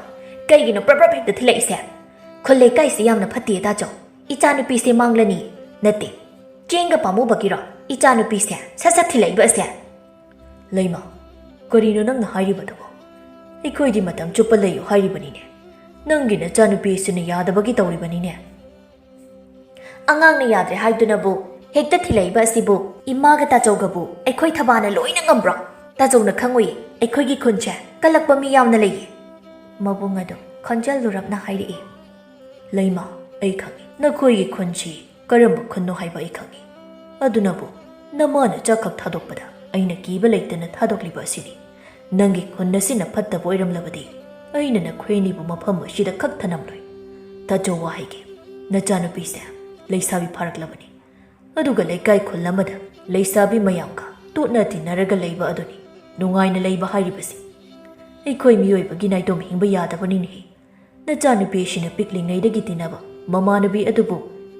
ꯀꯩꯒꯤꯅꯣ ꯄ꯭ꯔꯞ ꯄ꯭ꯔꯞ ꯍꯦꯛꯇ ꯊꯤꯜꯂꯛꯏꯁꯦ? ꯈꯨꯜ ꯂꯩꯀꯥꯏꯁꯦ ꯌꯥꯝꯅ ꯐꯠꯇꯦ ꯇꯥꯆꯧ꯫ ꯏꯆꯥꯅꯨꯄꯤꯁꯦ ꯃꯥꯡꯂꯅꯤ꯫ ꯅꯠꯇꯦ, ꯆꯦꯡꯒ ꯄꯥꯝꯃꯨꯕꯒꯤꯔꯣ ꯏꯆꯥꯅꯨꯄꯤꯁꯦ ꯁꯠ ꯁꯠ ꯊꯤꯜꯂꯛꯏꯕ ꯑꯁꯦ?" "ꯂꯩꯃ, ꯀꯔꯤꯅꯣ ꯅꯪꯅ ꯍꯥꯏꯔꯤꯕꯗꯨꯕꯣ? ꯑꯩꯈꯣꯏꯗꯤ ꯃꯇꯝ ꯆꯨꯞꯄ ꯂꯩꯌꯨ ꯍꯥꯏꯔꯤꯕꯅꯤꯅꯦ꯫ ꯅꯪꯒꯤ ꯅꯆꯥꯅꯨꯄꯤ ꯑꯁꯤꯅ ꯌꯥꯗꯕꯒꯤ ꯇꯧꯔꯤꯕꯅꯤꯅꯦ꯫" "ꯑꯉꯥꯡꯅ ꯌꯥꯗ꯭ꯔꯦ ꯍꯥꯏꯗꯨꯅꯕꯨ ꯍꯦꯛꯇ ꯊꯤꯜꯂꯛꯏꯕ ꯑꯁꯤꯕꯨ ꯏꯃꯥꯒ ꯇꯥꯆꯧꯒꯕꯨ ꯑꯩꯈꯣꯏ ꯊꯕꯥꯅ ꯂꯣꯏꯅ ꯉꯝꯕ꯭ꯔꯣ? ꯇꯥꯆꯧꯅ ꯈꯪꯉꯨꯏ, ꯑꯩꯈꯣꯏꯒꯤ ꯈꯨꯟꯁꯦ ꯀꯜꯂꯛꯄ ꯃꯤ ꯌꯥꯝꯅ ꯂꯩꯌꯦ꯫" ꯃꯕꯨꯡ ꯑꯗꯨ ꯈꯣꯟꯖꯦꯜ ꯂꯨꯔꯞꯅ ꯍꯥꯏꯔꯛꯏ꯫ "ꯂꯩꯃ, ꯑꯩ ꯈꯪꯏ, ꯅꯈꯣꯏꯒꯤ ꯈꯨꯟꯁꯤ ꯀꯔꯝꯕ ꯈꯨꯟꯅꯣ ꯍꯥꯏꯕ ꯑꯩ ꯈꯪꯏ꯫ ꯑꯗꯨꯅꯕꯨ ꯅꯃꯥꯅ ꯆꯥꯛꯈꯛ ꯊꯥꯗꯣꯛꯄꯗ ꯑꯩꯅ ꯀꯤꯕ ꯂꯩꯇꯅ ꯊꯥꯗꯣꯛꯂꯤꯕ ꯑꯁꯤꯅꯤ꯫ ꯅꯪꯒꯤ ꯈꯨꯟ ꯑꯁꯤꯅ ꯐꯠꯇꯕ ꯑꯣꯏꯔꯝꯂꯕꯗꯤ ꯑꯩꯅ ꯅꯈꯣꯏ ꯑꯅꯤꯕꯨ ꯃꯐꯝ ꯑꯁꯤꯗ ꯈꯛ ꯊꯅꯝꯂꯣꯏ꯫ ꯇꯥꯆꯧ, ꯋꯥ ꯍꯥꯏꯒꯦ, ꯅꯆꯥꯅꯨꯄꯤꯁꯦ ꯂꯩꯁꯥꯕꯤ ꯐꯥꯔꯛꯂꯕꯅꯤ꯫ ꯑꯗꯨꯒ ꯂꯩꯀꯥꯏ ꯈꯨꯜ ꯑꯃꯗ ꯂꯩꯁꯥꯕꯤ ꯃꯌꯥꯝꯒ ꯇꯣꯠꯅ ꯇꯤꯟꯅꯔꯒ ꯂꯩꯕ ꯑꯗꯨꯅꯤ ꯅꯨꯡꯉꯥꯏꯅ ꯂꯩꯕ ꯍꯥꯏꯔꯤꯕꯁꯤ꯫ ꯑꯩꯈꯣꯏ ꯃꯤꯑꯣꯏꯕꯒꯤ ꯅꯥꯏꯇꯣꯝ ꯍꯤꯡꯕ ꯌꯥꯗꯕꯅꯤꯅꯦꯍꯦ꯫ ꯅꯆꯥꯅꯨꯄꯤ ꯑꯁꯤꯅ ꯄꯤꯛꯂꯤꯉꯩꯗꯒꯤ ꯇꯤꯟꯅꯕ ꯃꯃꯥꯟꯅꯕꯤ ꯑꯗꯨꯕꯨ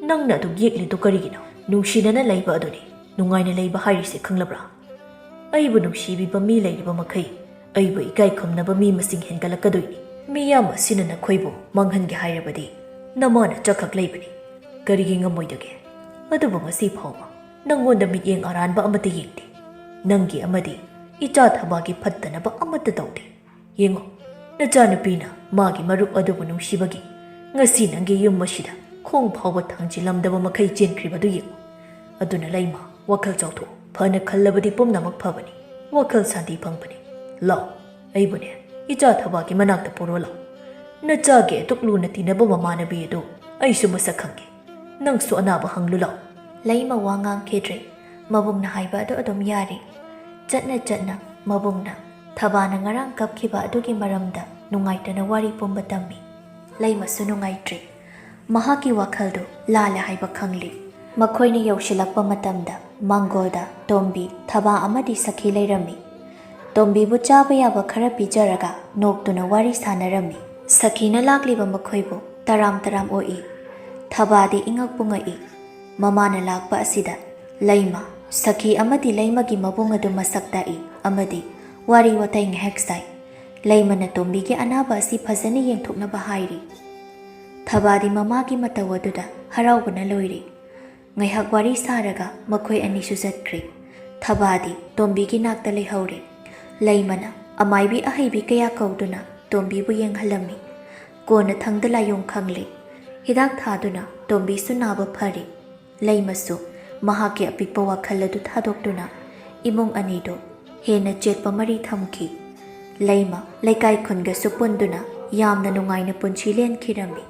ꯅꯪꯅ ꯑꯗꯨꯛ ꯌꯦꯛꯂꯤꯗꯨ ꯀꯔꯤꯒꯤꯅꯣ? ꯅꯨꯡꯁꯤꯅꯅ ꯂꯩꯕ ꯑꯗꯨꯅꯤ ꯅꯨꯡꯉꯥꯏꯅ ꯂꯩꯕ ꯍꯥꯏꯔꯤꯁꯦ, ꯈꯪꯂꯕ꯭ꯔꯥ? ꯑꯩꯕꯨ ꯅꯨꯡꯁꯤꯕꯤꯕ ꯃꯤ ꯂꯩꯔꯤꯕ ꯃꯈꯩ ꯑꯩꯕꯨ ꯏꯀꯥꯏ ꯈꯨꯝꯅꯕ ꯃꯤ ꯃꯁꯤꯡ ꯍꯦꯟꯒꯠꯂꯛꯀꯗꯣꯏꯅꯤ꯫ ꯃꯤꯌꯥꯝ ꯑꯁꯤꯅ ꯅꯈꯣꯏꯕꯨ ꯃꯥꯡꯍꯟꯒꯦ ꯍꯥꯏꯔꯕꯗꯤ ꯅꯃꯥꯅ ꯆꯥꯛꯈꯛ ꯂꯩꯕꯅꯤ꯫ ꯀꯔꯤꯒꯤ ꯉꯝꯃꯣꯏꯗꯒꯦ? ꯑꯗꯨꯕꯨ ꯉꯁꯤ ꯐꯥꯎꯕ ꯅꯪꯉꯣꯟꯗ ꯃꯤꯠꯌꯦꯡ ꯑꯔꯥꯟꯕ ꯑꯃꯠꯇ ꯌꯦꯡꯗꯦ꯫ ꯅꯪꯒꯤ ꯑꯃꯗꯤ ꯏꯆꯥ ꯊꯕꯥꯒꯤ ꯐꯠꯇꯅꯕ ꯑꯃꯠꯇ ꯇꯧꯗꯦ꯫ ꯌꯦꯡꯉꯨ, ꯅꯆꯥꯅꯨꯄꯤꯅ ꯃꯥꯒꯤ ꯃꯔꯨꯞ ꯑꯗꯨꯕꯨ ꯅꯨꯡꯁꯤꯕꯒꯤ ꯉꯁꯤ ꯅꯪꯒꯤ ꯌꯨꯝ ꯑꯁꯤꯗ ꯈꯣꯡ ꯐꯥꯎꯕ ꯊꯥꯡꯖꯤꯜꯂꯝꯗꯕ ꯃꯈꯩ ꯆꯦꯟꯈ꯭ꯔꯤꯕꯗꯨ ꯌꯦꯡꯉꯨ꯫ ꯑꯗꯨꯅ ꯂꯩꯃ, ꯋꯥꯈꯜ ꯆꯥꯎꯊꯣꯛꯎ꯫ ꯐꯅ ꯈꯜꯂꯕꯗꯤ ꯄꯨꯝꯅꯃꯛ ꯐꯕꯅꯤ꯫ ꯋꯥꯈꯜ ꯁꯥꯟꯇꯤ ꯐꯪꯕꯅꯤ꯫ ꯂꯥꯎ, ꯑꯩꯕꯨꯅꯦ, ꯏꯆꯥ ꯊꯕꯥꯒꯤ ꯃꯅꯥꯛꯇ ꯄꯨꯔꯣ ꯂꯥꯎ꯫ "ꯅꯆꯥꯒꯤ ꯑꯗꯨꯛ ꯂꯨꯅ ꯇꯤꯟꯅꯕ ꯃꯃꯥꯟꯅꯕꯤ ꯑꯗꯨ ꯑꯩꯁꯨ ꯃꯁꯛ ꯈꯪꯒꯦ꯫ ꯅꯪꯁꯨ ꯑꯅꯥꯕ ꯍꯪꯂꯨ ꯂꯥꯎ꯫" ꯂꯩꯃ ꯋꯥ ꯉꯥꯡꯈꯤꯗ꯭ꯔꯦ꯫ ꯃꯕꯨꯡꯅ ꯍꯥꯏꯕ ꯑꯗꯨ ꯑꯗꯨꯝ ꯌꯥꯔꯤ꯫ ꯆꯠꯅ ꯆꯠꯅ ꯃꯕꯨꯡꯅ ꯊꯕꯥꯅ ꯉꯔꯥꯡ ꯀꯞꯈꯤꯕ ꯑꯗꯨꯒꯤ ꯃꯔꯝꯗ ꯅꯨꯡꯉꯥꯏꯇꯅ ꯋꯥꯔꯤ ꯄꯨꯝꯕ ꯇꯝꯃꯤ꯫ ꯂꯩꯃꯁꯨ ꯅꯨꯡꯉꯥꯏꯇ꯭ꯔꯤ꯫ ꯃꯍꯥꯛꯀꯤ ꯋꯥꯈꯜꯗꯨ ꯂꯥꯜꯂꯦ ꯍꯥꯏꯕ ꯈꯪꯂꯤ꯫ ꯃꯈꯣꯏꯅ ꯌꯧꯁꯤꯜꯂꯛꯄ ꯃꯇꯝꯗ ꯃꯥꯡꯒꯣꯜꯗ ꯇꯣꯝꯕꯤ, ꯊꯕꯥ ꯑꯃꯗꯤ ꯁꯈꯤ ꯂꯩꯔꯝꯃꯤ꯫ ꯇꯣꯝꯕꯤꯕꯨ ꯆꯥꯕ ꯌꯥꯕ ꯈꯔ ꯄꯤꯖꯔꯒ ꯅꯣꯛꯇꯨꯅ ꯋꯥꯔꯤ ꯁꯥꯟꯅꯔꯝꯃꯤ꯫ ꯁꯈꯤꯅ ꯂꯥꯛꯂꯤꯕ ꯃꯈꯣꯏꯕꯨ ꯇꯔꯥꯝ ꯇꯔꯥꯝ ꯑꯣꯛꯏ꯫ ꯊꯕꯥꯗꯤ ꯏꯉꯛꯄꯨ ꯉꯛꯏ꯫ ꯃꯃꯥꯅ ꯂꯥꯛꯄ ꯑꯁꯤꯗ ꯂꯩꯃ, ꯁꯈꯤ ꯑꯃꯗꯤ ꯂꯩꯃꯒꯤ ꯃꯕꯨꯡ ꯑꯗꯨ ꯃꯁꯛ ꯇꯥꯛꯏ ꯑꯃꯗꯤ ꯋꯥꯔꯤ ꯋꯥꯇꯥꯏ ꯉꯥꯏꯍꯥꯛ ꯁꯥꯏ꯫ ꯂꯩꯃꯅ ꯇꯣꯝꯕꯤꯒꯤ ꯑꯅꯥꯕ ꯑꯁꯤ ꯐꯖꯅ ꯌꯦꯡꯊꯣꯛꯅꯕ ꯍꯥꯏꯔꯤ꯫ ꯊꯕꯥꯗꯤ ꯃꯃꯥꯒꯤ ꯃꯇꯧ ꯑꯗꯨꯗ ꯍꯔꯥꯎꯕꯅ ꯂꯣꯏꯔꯤ꯫ ꯉꯥꯏꯍꯥꯛ ꯋꯥꯔꯤ ꯁꯥꯔꯒ ꯃꯈꯣꯏ ꯑꯅꯤꯁꯨ ꯆꯠꯈ꯭ꯔꯦ꯫ ꯊꯕꯥꯗꯤ ꯇꯣꯝꯕꯤꯒꯤ ꯅꯥꯛꯇ ꯂꯩꯍꯧꯔꯦ꯫ ꯂꯩꯃꯅ ꯑꯃꯥꯏꯕꯤ ꯑꯍꯩꯕꯤ ꯀꯌꯥ ꯀꯧꯗꯨꯅ ꯇꯣꯝꯕꯤꯕꯨ ꯌꯦꯡꯍꯜꯂꯝꯃꯤ꯫ ꯀꯣꯟꯅꯊꯪꯗ ꯂꯥꯏꯑꯣꯡ ꯈꯪꯂꯦ꯫ ꯍꯤꯗꯥꯛ ꯊꯥꯗꯨꯅ ꯇꯣꯝꯕꯤꯁꯨ ꯅꯥꯕ ꯐꯔꯦ꯫ ꯂꯩꯃꯁꯨ ꯃꯍꯥꯛꯀꯤ ꯑꯄꯤꯛꯄ ꯋꯥꯈꯜ ꯑꯗꯨ ꯊꯥꯗꯣꯛꯇꯨꯅ ꯏꯃꯨꯡ ꯑꯅꯤꯗꯨ ꯍꯦꯟꯅ ꯆꯦꯠꯄ ꯃꯔꯤ ꯊꯝꯈꯤ꯫ ꯂꯩꯃ ꯂꯩꯀꯥꯏ ꯈꯨꯟꯒꯁꯨ ꯄꯨꯟꯗꯨꯅ ꯌꯥꯝꯅ ꯅꯨꯡꯉꯥꯏꯅ ꯄꯨꯟꯁꯤ ꯂꯦꯟꯈꯤꯔꯝꯃꯤ꯫